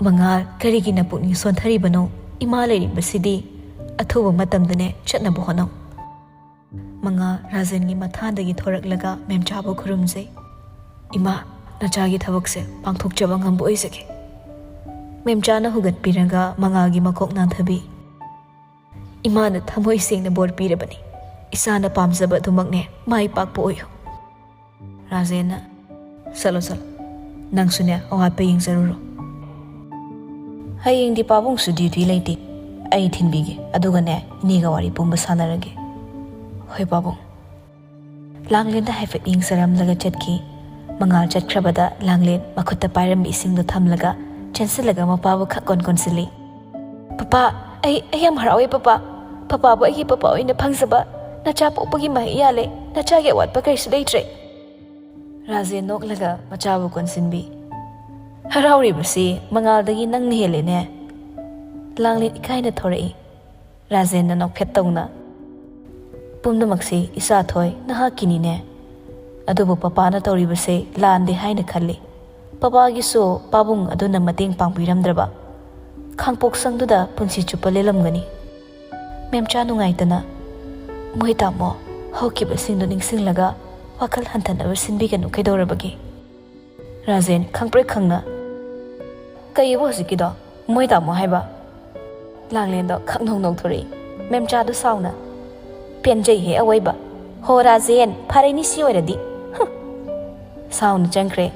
"ꯃꯉꯥꯜ, ꯀꯔꯤꯒꯤ ꯅꯄꯨꯛꯅꯤꯡ ꯁꯣꯟꯊꯔꯤꯕꯅꯣ? ꯏꯃꯥ ꯂꯩꯔꯤꯕꯁꯤꯗꯤ꯫ ꯑꯊꯨꯕ ꯃꯇꯝꯗꯅꯦ ꯆꯠꯅꯕ ꯍꯣꯠꯅꯧ꯫" ꯃꯉꯥꯜ ꯔꯥꯖꯦꯟꯒꯤ ꯃꯊꯥꯗꯒꯤ ꯊꯣꯔꯛꯂꯒ ꯃꯦꯝꯆꯥꯕꯨ ꯈꯨꯔꯨꯝꯖꯩ꯫ "ꯏꯃꯥ, ꯅꯆꯥꯒꯤ ꯊꯕꯛꯁꯦ ꯄꯥꯡꯊꯣꯛꯆꯕ ꯉꯝꯕ ꯑꯣꯏꯖꯒꯦ꯫" ꯃꯦꯝꯆꯥꯅ ꯍꯧꯒꯠꯄꯤꯔꯒ ꯃꯉꯥꯜꯒꯤ ꯃꯀꯣꯛ ꯅꯥꯟꯊꯕꯤ꯫ "ꯏꯃꯥꯅ ꯊꯃꯣꯏ ꯁꯦꯡꯅ ꯕꯣꯔ ꯄꯤꯔꯕꯅꯤ꯫ ꯏꯆꯥꯅ ꯄꯥꯝꯖꯕ ꯑꯗꯨꯃꯛꯅꯦ ꯃꯥꯏ ꯄꯥꯛꯄ ꯑꯣꯏꯌꯨ꯫" ꯔꯥꯖꯦꯟꯅ, "ꯆꯠꯂꯣ, ꯆꯠꯂꯣ꯫ ꯅꯪꯁꯨꯅꯦ ꯑꯋꯥꯠꯄ ꯌꯦꯡꯖꯔꯨꯔꯣ꯫" "ꯍꯌꯦꯡꯗꯤ ꯄꯥꯕꯨꯡꯁꯨ ꯗ꯭ꯌꯨꯇꯤ ꯂꯩꯇꯦ꯫ ꯑꯩ ꯊꯤꯟꯕꯤꯒꯦ, ꯑꯗꯨꯒꯅꯦ, ꯏꯅꯦꯒ ꯋꯥꯔꯤ ꯄꯨꯝꯕ ꯁꯥꯟꯅꯔꯒꯦ꯫" "ꯍꯣꯏ, ꯄꯥꯕꯨꯡ꯫" ꯂꯥꯡꯂꯦꯟꯗ ꯍꯥꯏꯐꯦꯠ ꯌꯦꯡꯖꯔꯝꯂꯒ ꯆꯠꯈꯤ꯫ ꯃꯉꯥꯜ ꯆꯠꯈ꯭ꯔꯕꯗ ꯂꯥꯡꯂꯦꯟ ꯃꯈꯨꯠꯇ ꯄꯥꯏꯔꯝꯕ ꯏꯁꯤꯡꯗꯣ ꯊꯝꯂꯒ ꯆꯦꯟꯁꯤꯜꯂꯒ ꯃꯄꯥꯕꯨ ꯈꯛ ꯀꯣꯟ ꯀꯣꯟꯁꯤꯜꯂꯤ꯫ "ꯄꯄꯥ, ꯑꯩ, ꯑꯩ ꯌꯥꯝ ꯍꯔꯥꯎꯋꯦ, ꯄꯄꯥ꯫ ꯄꯄꯥꯕꯨ ꯑꯩꯒꯤ ꯄꯄꯥ ꯑꯣꯏꯅ ꯐꯪꯖꯕ꯫ ꯅꯆꯥ ꯄꯣꯛꯄꯒꯤ ꯃꯍꯩ ꯌꯥꯜꯂꯦ꯫ ꯅꯆꯥꯒꯤ ꯑꯋꯥꯠꯄ ꯀꯔꯤꯁꯨ ꯂꯩꯇ꯭ꯔꯦ꯫" ꯔꯥꯖꯦꯟ ꯅꯣꯛꯂꯒ ꯃꯆꯥꯕꯨ ꯀꯣꯟꯁꯤꯟꯕꯤ꯫ "ꯍꯔꯥꯎꯔꯤꯕꯁꯤ ꯃꯉꯥꯜꯗꯒꯤ ꯅꯪꯅ ꯍꯦꯜꯂꯦꯅꯦ꯫" ꯂꯥꯡꯂꯦꯟ ꯏꯀꯥꯏꯅ ꯊꯣꯔꯛꯏ꯫ ꯔꯥꯖꯦꯟꯅ ꯅꯣꯛꯐꯦꯠ ꯇꯧꯅ, "ꯄꯨꯝꯅꯃꯛꯁꯤ ꯏꯆꯥꯊꯣꯏ ꯅꯍꯥꯛꯀꯤꯅꯤꯅꯦ꯫ ꯑꯗꯨꯕꯨ ꯄꯄꯥꯅ ꯇꯧꯔꯤꯕꯁꯦ ꯂꯥꯟꯗꯦ ꯍꯥꯏꯅ ꯈꯜꯂꯤ꯫ ꯄꯄꯥꯒꯤꯁꯨ ꯄꯥꯕꯨꯡ ꯑꯗꯨꯅ ꯃꯇꯦꯡ ꯄꯥꯡꯕꯤꯔꯝꯗ꯭ꯔꯕ ꯈꯥꯡꯄꯣꯛꯁꯪꯗꯨꯗ ꯄꯨꯟꯁꯤ ꯆꯨꯞꯄ ꯂꯦꯜꯂꯝꯒꯅꯤ꯫" ꯃꯦꯝꯆꯥ ꯅꯨꯡꯉꯥꯏꯇꯅ, "ꯃꯣꯏ ꯇꯥꯃꯣ, ꯍꯧꯈꯤꯕꯁꯤꯡꯗꯨ ꯅꯤꯡꯁꯤꯡꯂꯒ ꯋꯥꯈꯜ ꯍꯟꯊꯅꯕ ꯁꯤꯟꯕꯤꯒꯅꯨ, ꯀꯩꯗꯧꯔꯕꯒꯦ?" ꯔꯥꯖꯦꯟ ꯈꯪꯄ꯭ꯔꯦꯛ ꯈꯪꯅ, "ꯀꯩꯑꯕ ꯍꯧꯖꯤꯛꯀꯤꯗꯣ? ꯃꯣꯏ ꯇꯥꯃꯣ ꯍꯥꯏꯕ?" ꯂꯥꯡꯂꯦꯟꯗꯣ ꯈꯪꯅꯧ ꯅꯧꯊꯣꯔꯛꯏ꯫ ꯃꯦꯝꯆꯥꯗꯨ ꯁꯥꯎꯅ, "ꯄꯦꯟꯖꯩꯍꯦ ꯑꯋꯣꯏꯕ꯫ ꯍꯣ ꯔꯥꯖꯦꯟ, ꯐꯔꯦꯅꯤ ꯁꯤ ꯑꯣꯏꯔꯗꯤ꯫ ꯍꯨꯝ!" ꯁꯥꯎꯅ ꯆꯪꯈ꯭ꯔꯦ꯫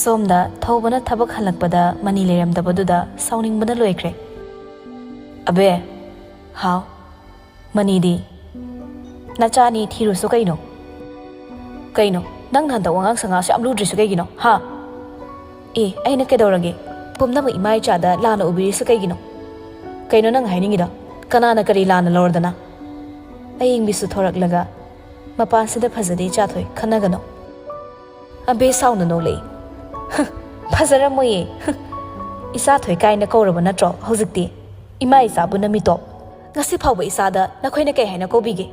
ꯁꯣꯝꯗ ꯊꯧꯕꯅ ꯊꯕꯛ ꯍꯜꯂꯛꯄꯗ ꯃꯅꯤ ꯂꯩꯔꯝꯗꯕꯗꯨꯗ ꯁꯥꯎꯅꯤꯡꯕꯅ ꯂꯣꯏꯈ꯭ꯔꯦ꯫ "ꯑꯕꯦ!" "ꯍꯥꯎ?" "ꯃꯅꯤꯗꯤ?" "ꯅꯆꯥꯅꯤ ꯊꯤꯔꯨꯁꯨ ꯀꯩꯅꯣ?" "ꯀꯩꯅꯣ? ꯅꯪꯅ ꯍꯟꯗꯛ ꯋꯥꯉꯥꯡ ꯁꯉꯥꯡꯁꯨ ꯌꯥꯝ ꯂꯨꯗ꯭ꯔꯤꯁꯨ ꯀꯩꯒꯤꯅꯣ, ꯍꯥ?" "ꯑꯦ, ꯑꯩꯅ ꯀꯩꯗꯧꯔꯒꯦ? ꯄꯨꯝꯅꯃꯛ ꯏꯃꯥ ꯏꯆꯥꯗ ꯂꯥꯟꯅ ꯎꯕꯤꯔꯤꯁꯨ ꯀꯩꯒꯤꯅꯣ? ꯀꯩꯅꯣ ꯅꯪ ꯍꯥꯏꯅꯤꯡꯉꯤꯗꯣ? ꯀꯅꯥꯅ ꯀꯔꯤ ꯂꯥꯟꯅ ꯂꯧꯔꯗꯅ?" ꯑꯌꯤꯡꯕꯤꯁꯨ ꯊꯣꯔꯛꯂꯒ, "ꯃꯄꯥꯟꯁꯤꯗ ꯐꯖꯗꯦ ꯏꯆꯥꯊꯣꯏ, ꯈꯟꯅꯒꯅꯨ꯫" ꯑꯕꯦ ꯁꯥꯎꯅ ꯅꯣꯛꯂꯛꯏ꯫ "ꯍ, ꯐꯖꯔꯝꯃꯣꯏꯌꯦ꯫ ꯍ, ꯏꯆꯥꯊꯣꯏ ꯀꯥꯏꯅ ꯀꯧꯔꯕ ꯅꯠꯇ꯭ꯔꯣ ꯍꯧꯖꯤꯛꯇꯤ? ꯏꯃꯥ ꯏꯆꯥꯕꯨ ꯅꯃꯤꯇꯣꯞ꯫ ꯉꯁꯤ ꯐꯥꯎꯕ ꯏꯆꯥꯗ ꯅꯈꯣꯏꯅ ꯀꯩ ꯍꯥꯏꯅ ꯀꯧꯕꯤꯒꯦ?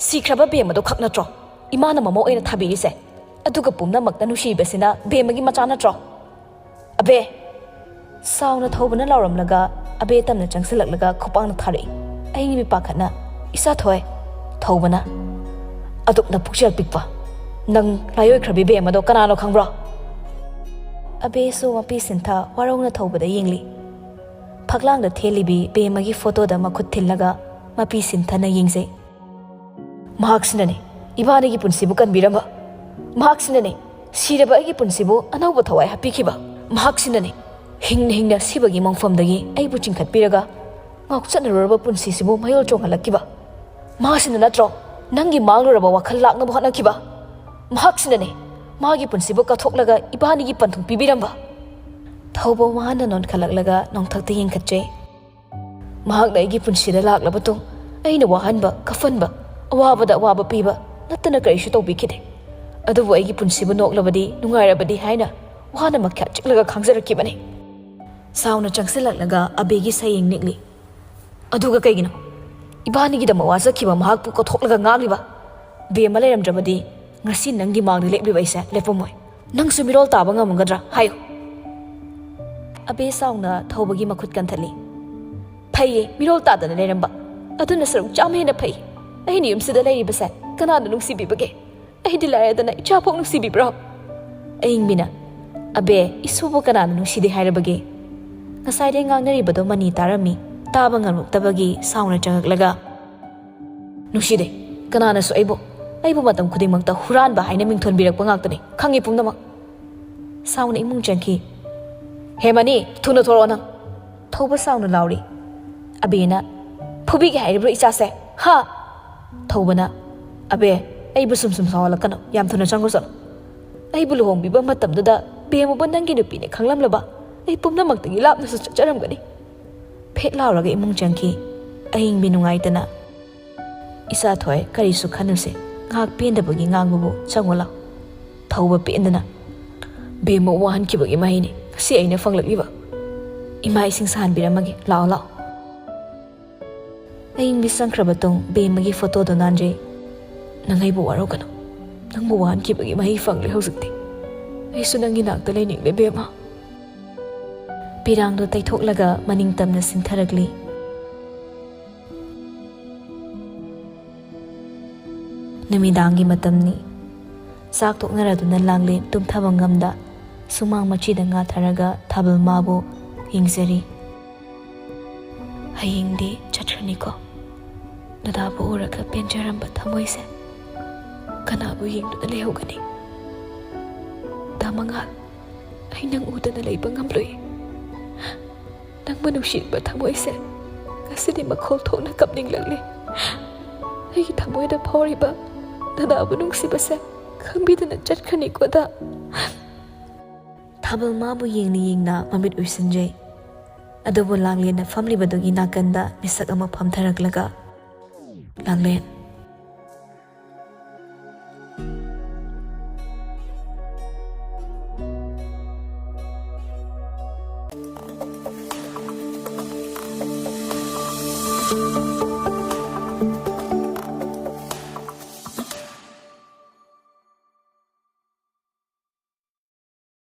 ꯁꯤꯈ꯭ꯔꯕ ꯕꯦꯝ ꯑꯗꯨ ꯈꯛ ꯅꯠꯇ꯭ꯔꯣ ꯏꯃꯥꯅ ꯃꯃꯧ ꯑꯣꯏꯅ ꯊꯥꯕꯤꯔꯤꯁꯦ? ꯑꯗꯨꯒ ꯄꯨꯝꯅꯃꯛꯇ ꯅꯨꯡꯁꯤꯕꯁꯤꯅ ꯕꯦꯝꯃꯒꯤ ꯃꯆꯥ ꯅꯠꯇ꯭ꯔꯣ? ꯑꯕꯦ!" ꯁꯥꯎꯅ ꯊꯧꯕꯅ ꯂꯥꯎꯔꯝꯂꯒ ꯑꯕꯦ ꯇꯝꯅ ꯆꯪꯁꯤꯜꯂꯛꯂꯒ ꯈꯨꯄꯥꯛꯅ ꯊꯥꯔꯛꯏ꯫ ꯑꯌꯤꯡꯕꯤ ꯄꯥꯈꯠꯅ, "ꯏꯆꯥꯊꯣꯏ!" ꯊꯧꯕꯅ, "ꯑꯗꯨꯛꯅ ꯄꯨꯛꯆꯦꯜ ꯄꯤꯛꯄ ꯅꯪ ꯂꯥꯏꯑꯣꯏꯈ꯭ꯔꯕꯤ ꯕꯦꯝ ꯑꯗꯣ ꯀꯅꯥꯅꯣ ꯈꯪꯕ꯭ꯔꯣ?" ꯑꯕꯦꯁꯨ ꯃꯄꯤ ꯁꯤꯟꯊ ꯋꯥꯔꯧꯅ ꯊꯧꯕꯗ ꯌꯦꯡꯂꯤ꯫ ꯐꯛꯂꯥꯡꯗ ꯊꯦꯜꯂꯤꯕꯤ ꯕꯦꯝꯃꯒꯤ ꯐꯣꯇꯣꯗ ꯃꯈꯨꯠ ꯊꯤꯜꯂꯒ ꯃꯄꯤ ꯁꯤꯟꯊꯅ ꯌꯦꯡꯖꯩ꯫ "ꯃꯍꯥꯛꯁꯤꯅꯅꯦ ꯏꯕꯥꯅꯤꯒꯤ ꯄꯨꯟꯁꯤꯕꯨ ꯀꯟꯕꯤꯔꯝꯕ꯫ ꯃꯍꯥꯛꯁꯤꯅꯅꯦ, ꯁꯤꯔꯕ ꯑꯩꯒꯤ ꯄꯨꯟꯁꯤꯕꯨ ꯑꯅꯧꯕ ꯊꯋꯥꯏ ꯍꯥꯞꯄꯤꯈꯤꯕ꯫ ꯃꯍꯥꯛꯁꯤꯅꯅꯦ, ꯍꯤꯡꯅ ꯍꯤꯡꯅ ꯁꯤꯕꯒꯤ ꯃꯪꯐꯝꯗꯒꯤ ꯑꯩꯕꯨ ꯆꯤꯡꯈꯠꯄꯤꯔꯒ ꯉꯥꯎꯆꯠꯅꯔꯨꯔꯕ ꯄꯨꯟꯁꯤꯁꯤꯕꯨ ꯃꯌꯣꯜ ꯆꯣꯡꯍꯜꯂꯛꯈꯤꯕ꯫ ꯃꯍꯥꯛꯁꯤꯅ ꯅꯠꯇ꯭ꯔꯣ ꯅꯪꯒꯤ ꯃꯥꯡꯂꯨꯔꯕ ꯋꯥꯈꯜ ꯂꯥꯛꯅꯕ ꯍꯣꯠꯅꯈꯤꯕ? ꯃꯍꯥꯛꯁꯤꯅꯅꯦ, ꯃꯥꯒꯤ ꯄꯨꯟꯁꯤꯕꯨ ꯀꯠꯊꯣꯛꯂꯒ ꯏꯕꯥꯅꯤꯒꯤ ꯄꯟꯊꯨꯡ ꯄꯤꯕꯤꯔꯝꯕ꯫ ꯊꯧꯕ ꯋꯥꯅ ꯅꯣꯟꯈꯠꯂꯛꯂꯒ ꯅꯣꯡꯊꯛꯇ ꯌꯦꯡꯈꯠꯆꯩ꯫ ꯃꯍꯥꯛꯅ ꯑꯩꯒꯤ ꯄꯨꯟꯁꯤꯗ ꯂꯥꯛꯂꯕ ꯇꯨꯡ ꯑꯩꯅ ꯋꯥꯍꯟꯕ, ꯀꯞꯍꯟꯕ, ꯑꯋꯥꯕꯗ ꯑꯋꯥꯕ ꯄꯤꯕ ꯅꯠꯇꯅ ꯀꯔꯤꯁꯨ ꯇꯧꯕꯤꯈꯤꯗꯦ꯫ ꯑꯗꯨꯕꯨ ꯑꯩꯒꯤ ꯄꯨꯟꯁꯤꯕꯨ ꯅꯣꯛꯂꯕꯗꯤ, ꯅꯨꯡꯉꯥꯏꯔꯕꯗꯤ ꯍꯥꯏꯅ ꯋꯥꯅ ꯃꯈ꯭ꯌꯥꯠ ꯆꯤꯛꯂꯒ ꯈꯥꯡꯖꯔꯛꯈꯤꯕꯅꯤ꯫ ꯁꯥꯎꯅ ꯆꯪꯁꯤꯜꯂꯛꯂꯒ ꯑꯕꯦꯒꯤ ꯁꯌꯦꯡ ꯅꯤꯛꯂꯤ꯫ ꯑꯗꯨꯒ ꯀꯩꯒꯤꯅꯣ ꯏꯕꯥꯅꯤꯒꯤꯗꯃꯛ ꯋꯥꯖꯈꯤꯕ ꯃꯍꯥꯛꯄꯨ ꯀꯠꯊꯣꯛꯂꯒ ꯉꯥꯡꯂꯤꯕ? ꯕꯦꯝꯃ ꯂꯩꯔꯝꯗ꯭ꯔꯕꯗꯤ ꯉꯁꯤ ꯅꯪꯒꯤ ꯃꯥꯡꯗ ꯂꯦꯞꯂꯤꯕ ꯑꯩꯁꯦ ꯂꯦꯞꯄꯝꯃꯣꯏ꯫ ꯅꯪꯁꯨ ꯃꯤꯔꯣꯜ ꯇꯥꯕ ꯉꯝꯒꯗ꯭ꯔꯥ? ꯍꯥꯏꯌꯨ꯫ ꯑꯕꯦ ꯁꯥꯎꯅ ꯊꯧꯕꯒꯤ ꯃꯈꯨꯠ ꯀꯟꯊꯠꯂꯤ꯫ ꯐꯩꯌꯦ, ꯃꯤꯔꯣꯜ ꯇꯥꯗꯅ ꯂꯩꯔꯝꯕ꯫ ꯑꯗꯨꯅ ꯁꯔꯨꯛ ꯆꯥꯝꯃ ꯍꯦꯟꯅ ꯐꯩ꯫ ꯑꯩꯅ ꯌꯨꯝꯁꯤꯗ ꯂꯩꯔꯤꯕꯁꯦ ꯀꯅꯥꯅ ꯅꯨꯡꯁꯤꯕꯤꯕꯒꯦ? ꯑꯩꯗꯤ ꯂꯥꯏꯔꯗꯅ ꯏꯆꯥꯐꯥꯎ ꯅꯨꯡꯁꯤꯕꯤꯕ꯭ꯔꯣ? ꯑꯏꯪꯕꯤꯅ, ꯑꯕꯦ, ꯏꯁꯨꯕꯨ ꯀꯅꯥꯅ ꯅꯨꯡꯁꯤꯗꯦ ꯍꯥꯏꯔꯕꯒꯦ? ꯉꯁꯥꯏꯗꯩ ꯉꯥꯡꯅꯔꯤꯕꯗꯣ ꯃꯅꯤ ꯇꯥꯔꯝꯃꯤ꯫ ꯇꯥꯕ ꯉꯝꯂꯛꯇꯕꯒꯤ ꯁꯥꯎꯅ ꯆꯪꯉꯛꯂꯒ, ꯅꯨꯡꯁꯤꯗꯦ꯫ ꯀꯅꯥꯅꯁꯨ ꯑꯩꯕꯨ, ꯑꯩꯕꯨ ꯃꯇꯝ ꯈꯨꯗꯤꯡꯃꯛꯇ ꯍꯨꯔꯥꯟꯕ ꯍꯥꯏꯅ ꯃꯤꯡꯊꯣꯟꯕꯤꯔꯛꯄ ꯉꯥꯛꯇꯅꯤ꯫ ꯈꯪꯉꯤ ꯄꯨꯝꯅꯃꯛ꯫ ꯁꯥꯎꯅ ꯏꯃꯨꯡ ꯆꯪꯈꯤ꯫ ꯍꯦ ꯃꯅꯤ, ꯊꯨꯅ ꯊꯣꯔꯛꯑꯣ ꯅꯪ꯫ ꯊꯧꯕ ꯁꯥꯎꯅ ꯂꯥꯎꯔꯤ꯫ ꯑꯕꯦꯅ, ꯐꯨꯕꯤꯒꯦ ꯍꯥꯏꯔꯤꯕ꯭ꯔꯣ ꯏꯆꯥꯁꯦ? ꯍꯥ? ꯊꯧꯕꯅ, ꯑꯕꯦ, ꯑꯩꯕꯨ ꯁꯨꯝ ꯁꯨꯝ ꯁꯥꯎꯍꯜꯂꯛꯀꯅꯨ꯫ ꯌꯥꯝ ꯊꯨꯅ ꯆꯪꯈ꯭ꯔꯣ ꯆꯠꯂꯣ꯫ ꯑꯩꯕꯨ ꯂꯨꯍꯣꯡꯕꯤꯕ ꯃꯇꯝꯗꯨꯗ ꯕꯦꯝꯃꯕꯨ ꯅꯪꯒꯤ ꯅꯨꯄꯤꯅꯦ ꯈꯪꯂꯝꯂꯕ ꯑꯩ ꯄꯨꯝꯅꯃꯛꯇꯒꯤ ꯂꯥꯞꯅꯁꯨ ꯆꯠꯆꯔꯝꯒꯅꯤ꯫ ꯐꯦꯠ ꯂꯥꯎꯔꯒ ꯏꯃꯨꯡ ꯆꯪꯈꯤ꯫ ꯑꯍꯤꯡꯕꯤ ꯅꯨꯡꯉꯥꯏꯇꯅ, ꯏꯆꯥ ꯊꯣꯏ, ꯀꯔꯤꯁꯨ ꯈꯟꯅꯨꯁꯦ꯫ ꯉꯥꯏꯍꯥꯛ ꯄꯦꯟꯗꯕꯒꯤ ꯉꯥꯡꯕꯕꯨ ꯆꯪꯉꯨ ꯂꯥꯎ꯫ ꯊꯧꯕ ꯄꯦꯟꯗꯅ, ꯕꯦꯝꯃ ꯋꯥꯍꯟꯈꯤꯕꯒꯤ ꯃꯍꯩꯅꯤ ꯉꯁꯤ ꯑꯩꯅ ꯐꯪꯂꯛꯂꯤꯕ꯫ ꯏꯃꯥ ꯏꯁꯤꯡ ꯁꯥꯍꯟꯕꯤꯔꯝꯃꯒꯦ꯫ ꯂꯥꯛꯑꯣ, ꯂꯥꯛꯑꯣ꯫ ꯑꯌꯤꯡꯕꯤ ꯆꯪꯈ꯭ꯔꯕ ꯇꯨꯡ ꯕꯦꯝꯃꯒꯤ ꯐꯣꯇꯣꯗꯣ ꯅꯥꯟꯖꯩ꯫ ꯅꯪ ꯑꯩꯕꯨ ꯋꯥꯔꯧꯒꯅꯨ꯫ ꯅꯪꯕꯨ ꯋꯥꯍꯟꯈꯤꯕꯒꯤ ꯃꯍꯩ ꯐꯪꯂꯦ ꯍꯧꯖꯤꯛꯇꯤ꯫ ꯑꯩꯁꯨ ꯅꯪꯒꯤ ꯅꯥꯛꯇ ꯂꯩꯅꯤꯡꯂꯦ ꯕꯦꯝꯃ꯫ ꯄꯤꯔꯥꯡꯗꯣ ꯇꯩꯊꯣꯛꯂꯒ ꯃꯅꯤꯡ ꯇꯝꯅ ꯁꯤꯟꯊꯔꯛꯂꯤ꯫ ꯅꯨꯃꯤꯗꯥꯡꯒꯤ ꯃꯇꯝꯅꯤ꯫ ꯆꯥꯛ ꯇꯣꯛꯅꯔꯗꯨꯅ ꯂꯥꯡꯂꯦꯟ ꯇꯨꯝꯊꯕ ꯉꯝꯗ ꯁꯨꯃꯥꯡ ꯃꯆꯤꯗ ꯉꯥꯊꯔꯒ ꯊꯥꯕꯜ ꯃꯥꯕꯨ ꯌꯦꯡꯖꯔꯤ꯫ ꯍꯌꯦꯡꯗꯤ ꯆꯠꯈ꯭ꯔꯅꯤꯀꯣ꯫ ꯗꯗꯥꯕꯨ ꯎꯔꯒ ꯄꯦꯟꯖꯔꯝꯕ ꯊꯃꯣꯏꯁꯦ꯫ ꯀꯅꯥꯕꯨ ꯌꯦꯡꯗꯨꯅ ꯂꯩꯍꯧꯒꯅꯤ? ꯗꯥ ꯃꯉꯥꯜ, ꯑꯩ ꯅꯪ ꯎꯗꯅ ꯂꯩꯕ ꯉꯝꯂꯣꯏ꯫ ꯅꯪꯕꯨ ꯅꯨꯡꯁꯤꯕ ꯊꯃꯣꯏꯁꯦ ꯉꯁꯤꯗꯤ ꯃꯈꯣꯜ ꯊꯣꯛꯅ ꯀꯞꯅꯤꯡꯂꯛꯂꯦ꯫ ꯑꯩꯒꯤ ꯊꯃꯣꯏꯗ ꯐꯥꯎꯔꯤꯕ ꯗꯗꯥꯕꯨ ꯅꯨꯡꯁꯤꯕꯁꯦ ꯈꯪꯕꯤꯗꯅ ꯆꯠꯈ꯭ꯔꯅꯤꯀꯣ ꯗꯥ꯫ ꯊꯥꯕꯜ ꯃꯥꯕꯨ ꯌꯦꯡꯅ ꯌꯦꯡꯅ ꯃꯃꯤꯠ ꯎꯏꯁꯤꯟꯖꯩ꯫ ꯑꯗꯨꯕꯨ ꯂꯥꯡꯂꯦꯟꯅ ꯐꯝꯂꯤꯕꯗꯨꯒꯤ ꯅꯥꯀꯟꯗ ꯃꯤꯁꯛ ꯑꯃ ꯐꯝꯊꯔꯛꯂꯒ, "ꯂꯥꯡꯂꯦꯟ,